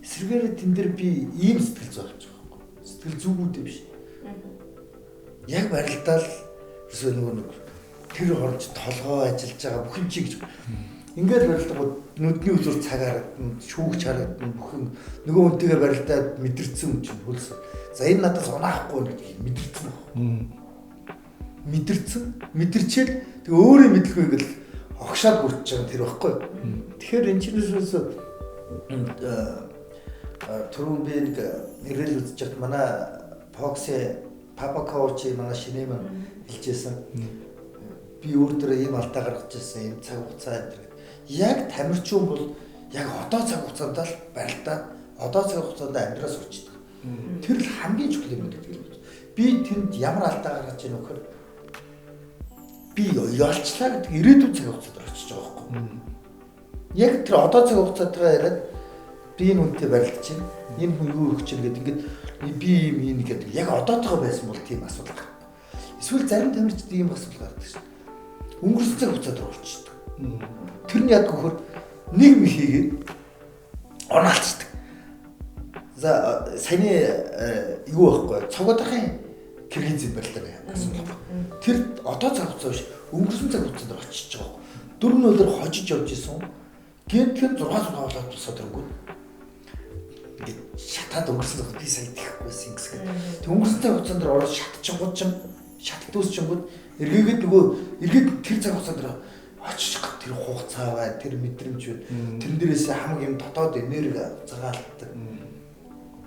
[SPEAKER 3] Эсвэргээр тэн дээр би ийм сэтгэл зүй авч байгаа байхгүй. Сэтгэл зүйгүүд биш. Яг барилдаал ерөөсөө нөгөө нэг тэр хорж толгой ажиллаж байгаа бүх юм чи гэж. Ингээд барилдагууд нүдний үзүр цаг харагдана, шүүгч харагдана, бүх юм нөгөө хүнтэйгээ барилдаад мэдэрсэн юм чинь хөлс. За энэ надаас унаахгүй гэдгийг мэдэрсэн баг. Мэдэрсэн, мэдэрчээл тэг өөрөө мэдлгүй ингээл огшаад гүрч байгаа тэр байхгүй. Тэгэхээр энэ чинээс түрүүн би нэг нэрэл үзэж байхад манай Фокси Папа коуч манай шинэ маань хэлжсэн. Би өөр дөрөө ийм алдаа гаргаж ирсэн, ийм цаг хугацаа энэ төр. Яг тамирчин бол яг одоо цаг хугацаанд л барилдаад одоо цаг хугацаанд амьдраа сурчдаг. Тэр л хамгийн чухал юм гэдэг л. Би тэнд ямар алдаа гаргаж ийн вөхөр би ялчлаа гэдэг ирээдүйн цаг хугацаанд очиж байгаа байхгүй. Яг тэр одоо цаг хугацаатайгаа яриад би энэ хүнтэй барилдаж чинь энэ хүн юу өгч чинь гэдэг ингээд би ийм ийм гэдэг яг одоотойгоо байсан бол тийм асуудал гардаг. Эсвэл зарим тамирчид ийм асуудал гардаг шин. Өнгөрсөн цаг хугацаанд орчдөг. Тэр нь яадаг вөхөр нэг юм хийгээд онаалцдаг. За саяны юу байхгүй цогоодохын киргиз юм барилдаа асуудал байхгүй. Тэр одоо цаг хугацаа биш өнгөрсөн цаг хугацаанд очиж байгаа байхгүй. 4-0-оор хожиж явж исэн. Гэнтгэн 6-6 болоод тусаад өрөнгөө. Ингээд шатаад өнгөрсөн цаг би сая тэхгүйсэн гэсэн. Тэг өнгөрсөн цаг хугацаанд ороод шатчихгууд чинь шаталт үүсчингүүд эргээгээд нөгөө эргээд тэр цаг хугацаанд очиж тэр хугацаа бай, тэр мэдрэмж бай. Тэрэн дээрээс хамаг юм дотоод энерги цагаалдаг.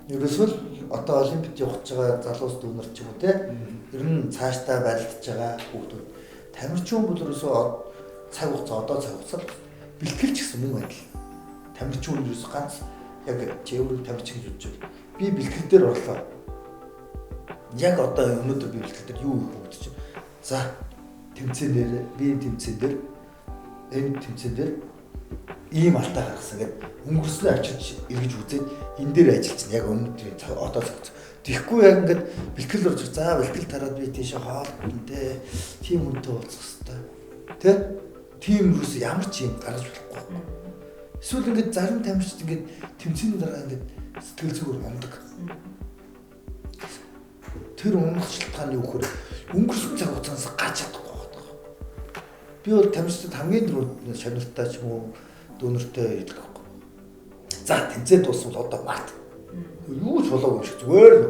[SPEAKER 3] Ерөөсөө л одоо олимпиад явах гэж байгаа залуус дүүнер ч юм уу те. Ер нь цаашдаа барилдаж байгаа хүүхдүүд тамирчин бол ерөөсөө цаг хугацаа одоо цаг хугацаа бэлтгэл ч гэсэн мөн адил. Тамирчин хүн ерөөсөө ганц яг чэврэг тамирчин гэж бодож байна. Би бэлтгэл дээр орлоо. Яг одоо өнөөдөр би бэлтгэл дээр юу хийх вэ гэдэг чинь. За тэмцээн дээр би энэ тэмцээн дээр энэ тэмцээн дээр ийм алдаа гаргасан гэдэг өнгөрснөө авчирч эргэж үзээд энэ дээр ажиллаж чинь яг өнөөдөр одоо цаг. Тэгэхгүй яг ингээд бэлтгэл орж за бэлтгэл тараад би тийшээ хоол хүнтэй тийм хүнтэй уулзах хэвээр. Тэ? Тийм юус ямар ч юм гаргаж болохгүй. Эсвэл ингээд зарим тамирчид ингээд тэмцээний дараа ингээд сэтгэл зүгээр ундаг. Тэр унах шалтгаан юу гэхээр өнгөрсөн цаг хугацаанаас гарч чадахгүй байгаа. Би бол тамирчдад хамгийн түрүүнд шаналтай ч юм уу дүүнертэй хэлэх байхгүй. За тэмцээн дуусвал одоо март. Юу ч болоогүй юм шиг зүгээр л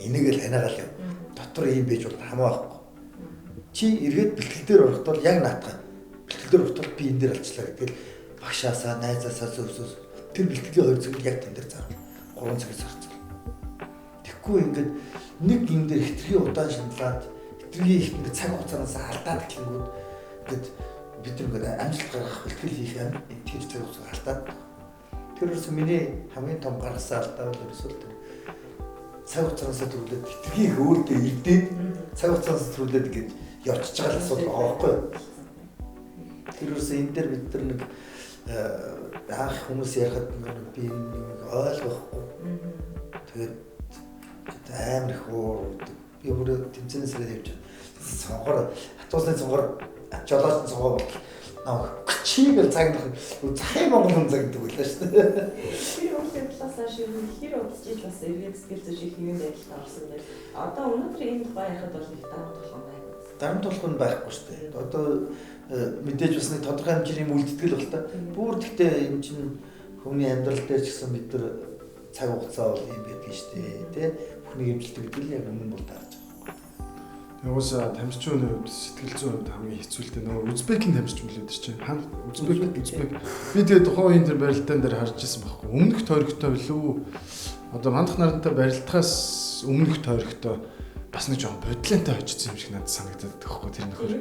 [SPEAKER 3] энийг л ханиагаал юм. Дотор ийм байж бол хамаа байхгүй. Чи эргээд бэлтгэл дээр орохдоо яг наатах. Бэлтгэл дээр орохдоо би энэ дээр алчлаа гэдгээл багшаасаа, найзаасаа зөвсөөс тэр бэлтгэлийн 2 цаг яг тэн дээр зарвал. 3 цагаас зарцуул. Тэгэхгүй ингээд нэг юм дээр хитрхи удаан шаналаад хитрхи их ингээд цаг хугацаанаас алдаад эхлэнгүүд ингээд бид нар ингээд амжилт гаргах бэлтгэл хийх тэр цаг хугацаа алдаад тэр ерөөсөө миний хамгийн том гаргасан алдаа бол ерөөсөө тэр цаг хугацаанаас төрүүлээд хитрхи их өөр дээр ирдээд цаг хугацаанаас төрүүлээд ингээд явчихж байгаа л асуудал байгаа байхгүй юу? Тэр ерөөсөө энэ дээр бид нар нэг анх хүмүүс ярихад би энэ юм ойлгохгүй. Тэгээд амар их уур өгдөг. Би бүр тэмцээнээс ирээд явж байгаа. Цонгор хатуусны цонгор жолооч цонгоо бол чи гэл загнах захын Монгол хүн загнадаг байлаа шүү дээ.
[SPEAKER 4] Тэр үйл явдлаасаа шиг хэр удаж бас эргээд сэтгэл зүйн их юм байдалд орсон байх. Одоо өнөөдөр энэ тухай ярихад бол их дарамт болох юм байна.
[SPEAKER 3] Дарамт болох нь байхгүй шүү дээ. Одоо мэдээж бас нэг тодорхой хэмжээний юм үлддэг л бол та. Бүр тэгтээ юм чинь хүний амьдрал дээр ч гэсэн бид нар цаг хугацаа бол юм байдгийг шүү дээ, тэ? Бүхнийг хэмжилдэг гэдэг л яг үнэн бол таарч байгаа.
[SPEAKER 2] Угаасаа тамирчин хувьд сэтгэл зүйн хувьд хамгийн хэцүү л дээ. Нөгөө Узбекийн тамирчин билүү тэр чинь. Хаан Узбек. Би тэгээ тухайн үеийн тэр барилдаан дээр харж ирсэн байхгүй. Өмнөх тойрогтой билүү? Одоо мандах нарантай барилдахаас өмнөх тойрогтой бас нэг жоон бодлонтой очсон юм шиг надад санагдаад байгаа байхгүй тэр нөхөр.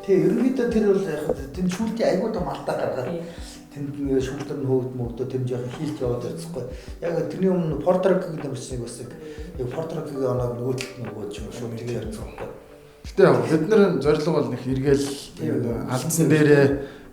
[SPEAKER 3] Тий, ерөнхийдөө тэр бол яг тэнд шүүлтийн айгуу том алдаа гаргаад тэнд нэг шүүлтэр нь хөөгд мөгдөө тэр жоохон хийлт яваад ирсэхгүй. Яг тэрний өмнө Порторикогийн тамирчныг бас яг Порторикогийн оноог нөгөө талд нөгөө ч юм уу шууд тэгээ ярьсан байхгүй.
[SPEAKER 2] Гэтэ яг бид нар зорилго бол нэг эргээл алдсан дээрээ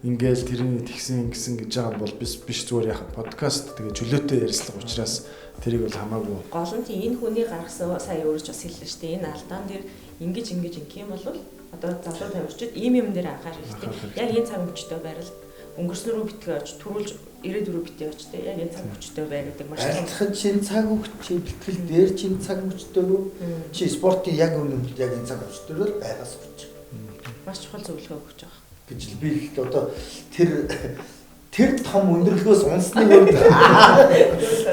[SPEAKER 2] ингээл тэрний тэгсэн ингэсэн гэж байгаа бол биш зүгээр яг подкаст тэгээ чөлөөтэй ярилцлага учраас тэрийг бол хамаагүй.
[SPEAKER 4] Гол нь тийм энэ хүний гаргасан сая өөрөж бас хэллээ шүү дээ. Энэ алдаан дээр ингэж ингэж ингэх юм бол одоо залуу тамирчид ийм юм дээр анхаарах хэрэгтэй. Яг энэ цаг мөчтэй байрал өнгөрсөн рүү битгий очиж түрүүлж ирээдүй рүү битгий очиж те яг энэ цаг мөчтэй бай гэдэг
[SPEAKER 3] маш том. Чинь цаг өгч чи бэлтгэл дээр чинь цаг мөчтэй рүү чи спортын яг үнэмд яг энэ цаг мөчтэй рүү байгаас сурч.
[SPEAKER 4] Маш чухал зөвлөгөө өгч байгаа.
[SPEAKER 3] Гэж би л одоо тэр том өндөрлөгөөс унсны үед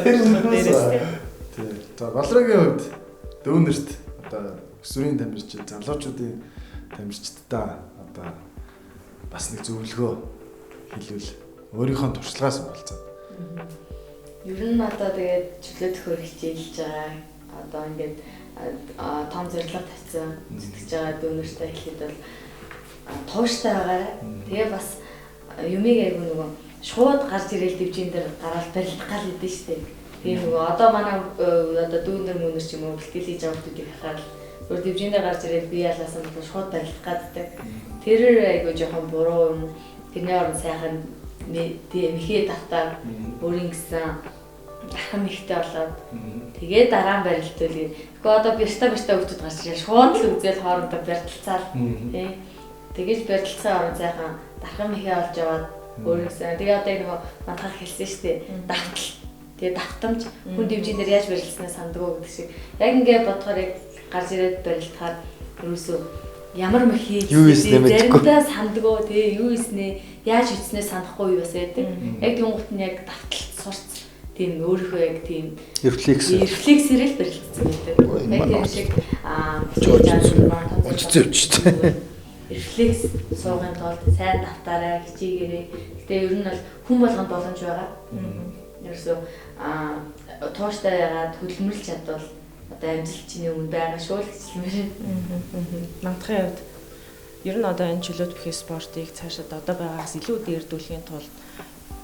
[SPEAKER 2] тэр өндөрлөгөөс тий. За Балрагийн хувьд дүүнерт одоо өсвөрийн тамирчид залуучуудын тамирчиддаа одоо бас нэг зөвлөгөө хэлвэл өөрийнхөө туршлагаас уулзаад.
[SPEAKER 5] Ер нь одоо тэгээд чөлөө төхөр хичээлж байгаа. Одоо ингээд том зорилго тавьсан зүтгэж байгаа дүүнертэй хэлэхэд бол тууштай байгаарай. Тэгээ бас юмыг айгу нөгөө шууд гарч ирээл дивжин дээр гараал барилдах гал идэв штэ. Тэгээ нөгөө одоо манай одоо дүүнер мөнөр ч юм уу бэлтгэл хийж байгаа хүмүүсийг харахад өөр дивжин дээр гарч ирээл би ялаасан бол шууд барилдах гаддаг. Тэр айгу жоохон буруу юм. Тэрний оронд сайхан мэхээ давтаа өөрийн гэсэн дахин мэхтэй болоод тэгээ дараа нь барилдвал. Тэгэхгүй одоо бярта хүмүүс гарч ирээ шууд л үзэл хоорондоо барилцаал тий. Тэгэж барилцсан оронд сайхан дахин мэхээ олж аваад өөрийн гэсэн. Тэгээ одоо нөгөө мандахах хэлсэн шүү дээ. Давтал. Тэгээ давтамж хүн дивжин дээр яаж барилцснаа сандгүй гэдэг шиг. Яг ингээд бодохоор яг гарч ирээд барилдахаар ерөөсөө ямар мэх хийж заримдаа сандгүй тий юу хийснээ яаж хийснээ санахгүй юу бас байдаг. Яг тэнгуут нь яг давталт сурц тийм өөрийнхөө яг тийм рефлексээр л барилцсан байдаг. Яг тийм шиг
[SPEAKER 3] онцгой явчихсан.
[SPEAKER 5] Рефлекс суугын тулд сайн давтаарай, хичээгээрэй. Гэтэ ер нь бол хүн болгонд боломж байгаа. Ерөөсөө тууштай яагаад хөдөлмөрлж чадвал одоо амжилт чиний өмнө байгаа шүү л гэж хэлмээр.
[SPEAKER 4] Мандахын хувьд ер нь одоо энэ чөлөөт бүхий спортыг цаашаад одоо байгаагаас илүү дээрдүүлэхийн тулд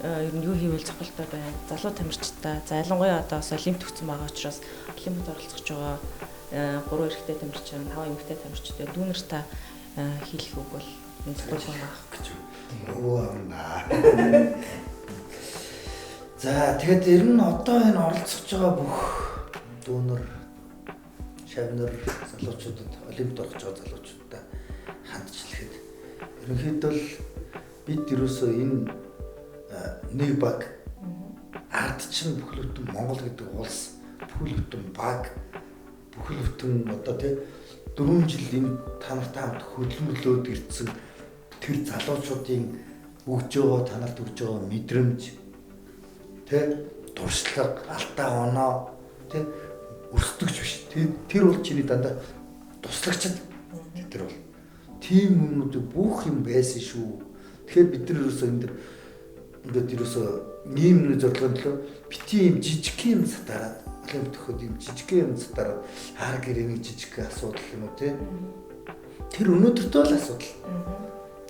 [SPEAKER 4] ер нь юу хийвэл зохиолтой байна. Залуу тамирчдаа за ялангуяа одоо бас олимп төгсөн байгаа учраас олимпиад оролцож байгаа 3 эрэгтэй тамирчин, 5 эмэгтэй тамирчид дүүнер та хийх үг бол зохиол байгаа
[SPEAKER 3] гэж. Өө амнаа. За тэгэхэд ер нь одоо энэ оролцож байгаа бүх дүүнер шавнар залуучуудад олимпиад орох гэж байгаа залуучуудаа хандж хэлэхэд ерөнхийдөө л бид ерөөсөө энэ нэг баг ард чинь бүхэл бүтэн Монгол гэдэг улс бүхэл бүтэн баг бүхэл бүтэн одоо тий 4 жил энэ та нартай хамт хөдөлмөрлөөд ирсэн тэр залуучуудын өгж байгаа та нарт өгж байгаа мэдрэмж тий туршлага алдаа оноо тий өрсөлдөгч биш. Тэр бол чиний дандаа туслагчд тэр бол тийм юмнууд бүх юм байсан шүү. Тэгэхээр бид нар ерөөсөө энэ дэр ингээд ерөөсөө ийм нэг зорилгын төлөө бити юм жижиг юм сатараад олимп төхөд юм жижиг юм сатараад хар гэрээний жижиг асуудал юм уу те. Тэр өнөөдөртөө л асуудал.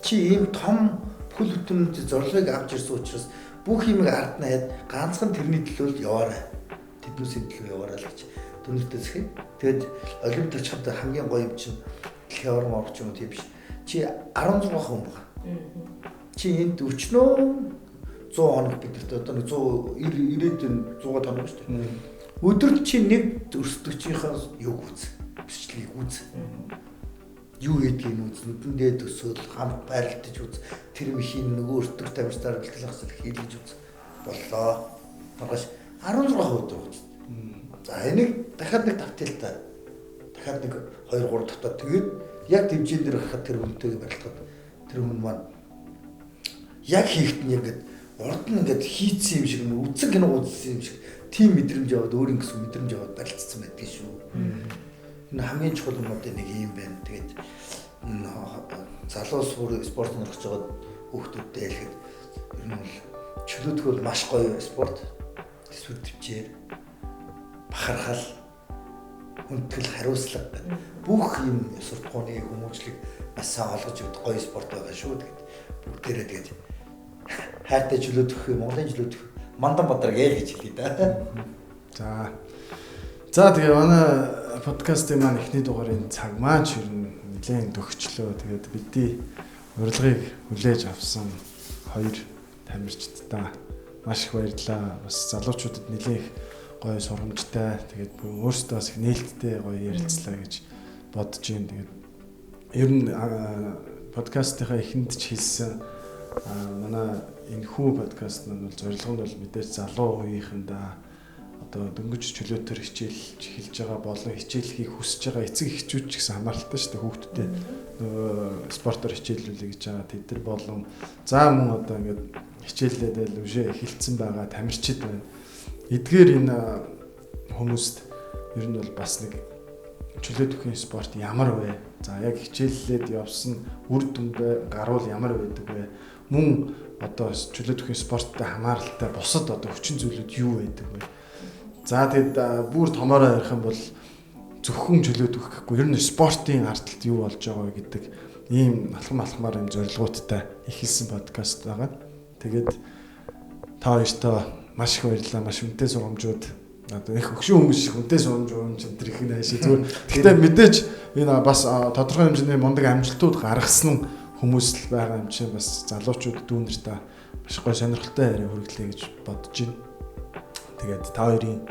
[SPEAKER 3] Чи ийм том бүхэл бүтэн зорилгыг авч ирсэн учраас бүх юмыг ард нь хаад ганцхан тэрний төлөө л яваарай. Тэднүүсийн төлөө яваарай л гэж дүнэртэй зэх. Тэгээд олимпиад очиход хамгийн гоё юм чинь дэлхийн орон орч юм уу тийм биш. Чи 16 хүн байгаа. Чи энд өчнөө 100 хоног бидэрт одоо нэг 100 90-ад 100 хоног шүү дээ. Өдөрт чи нэг өрсөлдөгчийнхээ юг үз. Бичлэгийг үз. Юу хийдгийг үз. Нүдэндээ төсөөл хамт байралтаж үз. Тэр мхийн нөгөө өрсөлдөгч тамирчдаар бэлтгэл ахсал хийлгэж үз. Боллоо. Маргааш 16 өдөр үз. За энийг дахиад нэг тавтъя л та. Дахиад нэг 2 3 тавтаа тэгээд яг дивжин дээр гарахад тэр хүнтэйгээ барилдахад тэр хүн маань яг хийхэд нь ингээд урд нь ингээд хийцсэн юм шиг үдсэн кино үзсэн юм шиг тийм мэдрэмж аваад өөр ингэсэн мэдрэмж аваад барилцсан байдгийг шүү. Энэ хамгийн чухал юмнуудын нэг юм байна. Тэгээд залуу спорт нөрөх байгаа хүүхдүүдтэй хэлэхэд ер нь бол чөлөөтгөл маш гоё спорт. Төсвөр төвчээр бахархал, хүндэтгэл, хариуцлага гэдэг бүх юм суртахууны хүмүүжлийг маш сайн олгож өгдөг гоё спорт байгаа шүү. Тэгээд бүгдээрээ тэгээд хайртай чөлөөтөх, Монголын чөлөөтөх Мандан Бадар гээл гэж хэлье да.
[SPEAKER 2] За. За тэгээ манай подкастын маань эхний дугаарын цаг маань ч ер нь нэлээд төгчлөө. Тэгээд бидний урилгыг хүлээж авсан Хоёр тамирчдаа маш их баярлалаа. Бас залуучуудад нэлээх гоё сургамжтай. Тэгээд өөрсдөө бас их нээлттэй гоё ярилцлаа гэж бодож байна. Тэгээд ер нь подкастынхаа эхэнд ч хэлсэн манай энэ хүү подкаст нь бол зорилго нь бол мэдээж залуу үеийнхэндээ одоо дөнгөж чөлөөтөр хичээлж эхэлж байгаа болон хичээлхийг хүсэж байгаа эцэг эхчүүд ч гэсэн хамааралтай шүү дээ хүүхдүүдэд нөгөө спортоор хичээллүүлээ гэж байгаа тэд нар болон за мөн одоо ингээд хичээллээд л үшээ эхэлсэн байгаа тамирчид байна. Эдгээр энэ хүмүүст ер нь бол бас нэг чөлөө төхийн спорт ямар вэ? За яг хичээллээд явсан үр дүн гарвал ямар байдаг вэ? Мөн одоо чөлөө төхийн спорттой хамааралтай бусад одоо хүчин зүйлүүд юу байдаг вэ? За тэгэд бүр томоороо ярих юм бол зөвхөн чөлөө төх гэхгүй ер нь спортын ардталт юу болж байгаа вэ гэдэг ийм алхам алхмаар юм зорилгоудтай эхэлсэн подкаст байгаа. Тэгээд та хоёртоо маш их баярлалаа. Маш үнэтэй сургамжууд одоо их өгшин хүмүүс шиг үнэтэй сургамж өмч энэ төр их найшаа зүгээр. Гэхдээ мэдээж энэ бас тодорхой хэмжээний мундаг амжилтууд гаргасан хүмүүс л байгаа юм чинь бас залуучууд дүүнэртээ маш гоё сонирхолтой яриа хүргэлээ гэж бодож байна. Тэгээд та хоёрын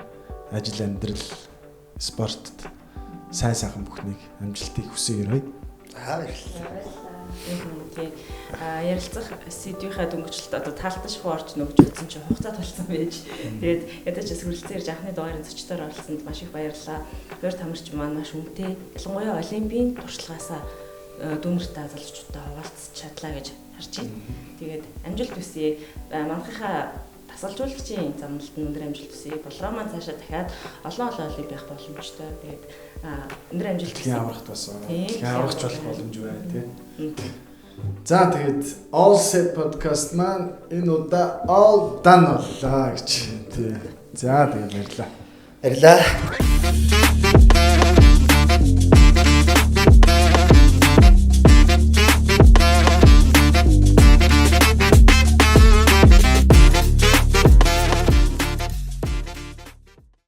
[SPEAKER 2] ажил амьдрал спортод сайн сайхан бүхнийг амжилтыг хүсье өрөөе.
[SPEAKER 3] За баярлалаа.
[SPEAKER 4] Тийм. Ярилцах сэдвийнхаа дөнгөжлөлт одоо таалтан шахуу орж нөгж утсан чинь хугацаа тулсан байж. Тэгээд ядаж бас хүрэлцэн ирж анхны дугаарын зочдоор оролцсонд маш их баярлалаа. Хоёр тамирч маань маш үнэтэй. Ялангуяа олимпийн туршлагаасаа дүүнертэй залуучуудтай хуваалцаж чадлаа гэж харж байна. Тэгээд амжилт хүсье. Манайхаа тасалжуулагчийн замналд нь өндөр амжилт хүсье. Болроо маань цаашаа дахиад олон олон олимп байх боломжтой. Тэгээд өндөр амжилт
[SPEAKER 2] хүсье. Аврахт бас аврахч болох боломж байна тий. За тэгээд All Set podcast маань энэ удаа all done боллоо гэж тий. За тэгээд баярлалаа.
[SPEAKER 3] Баярлалаа.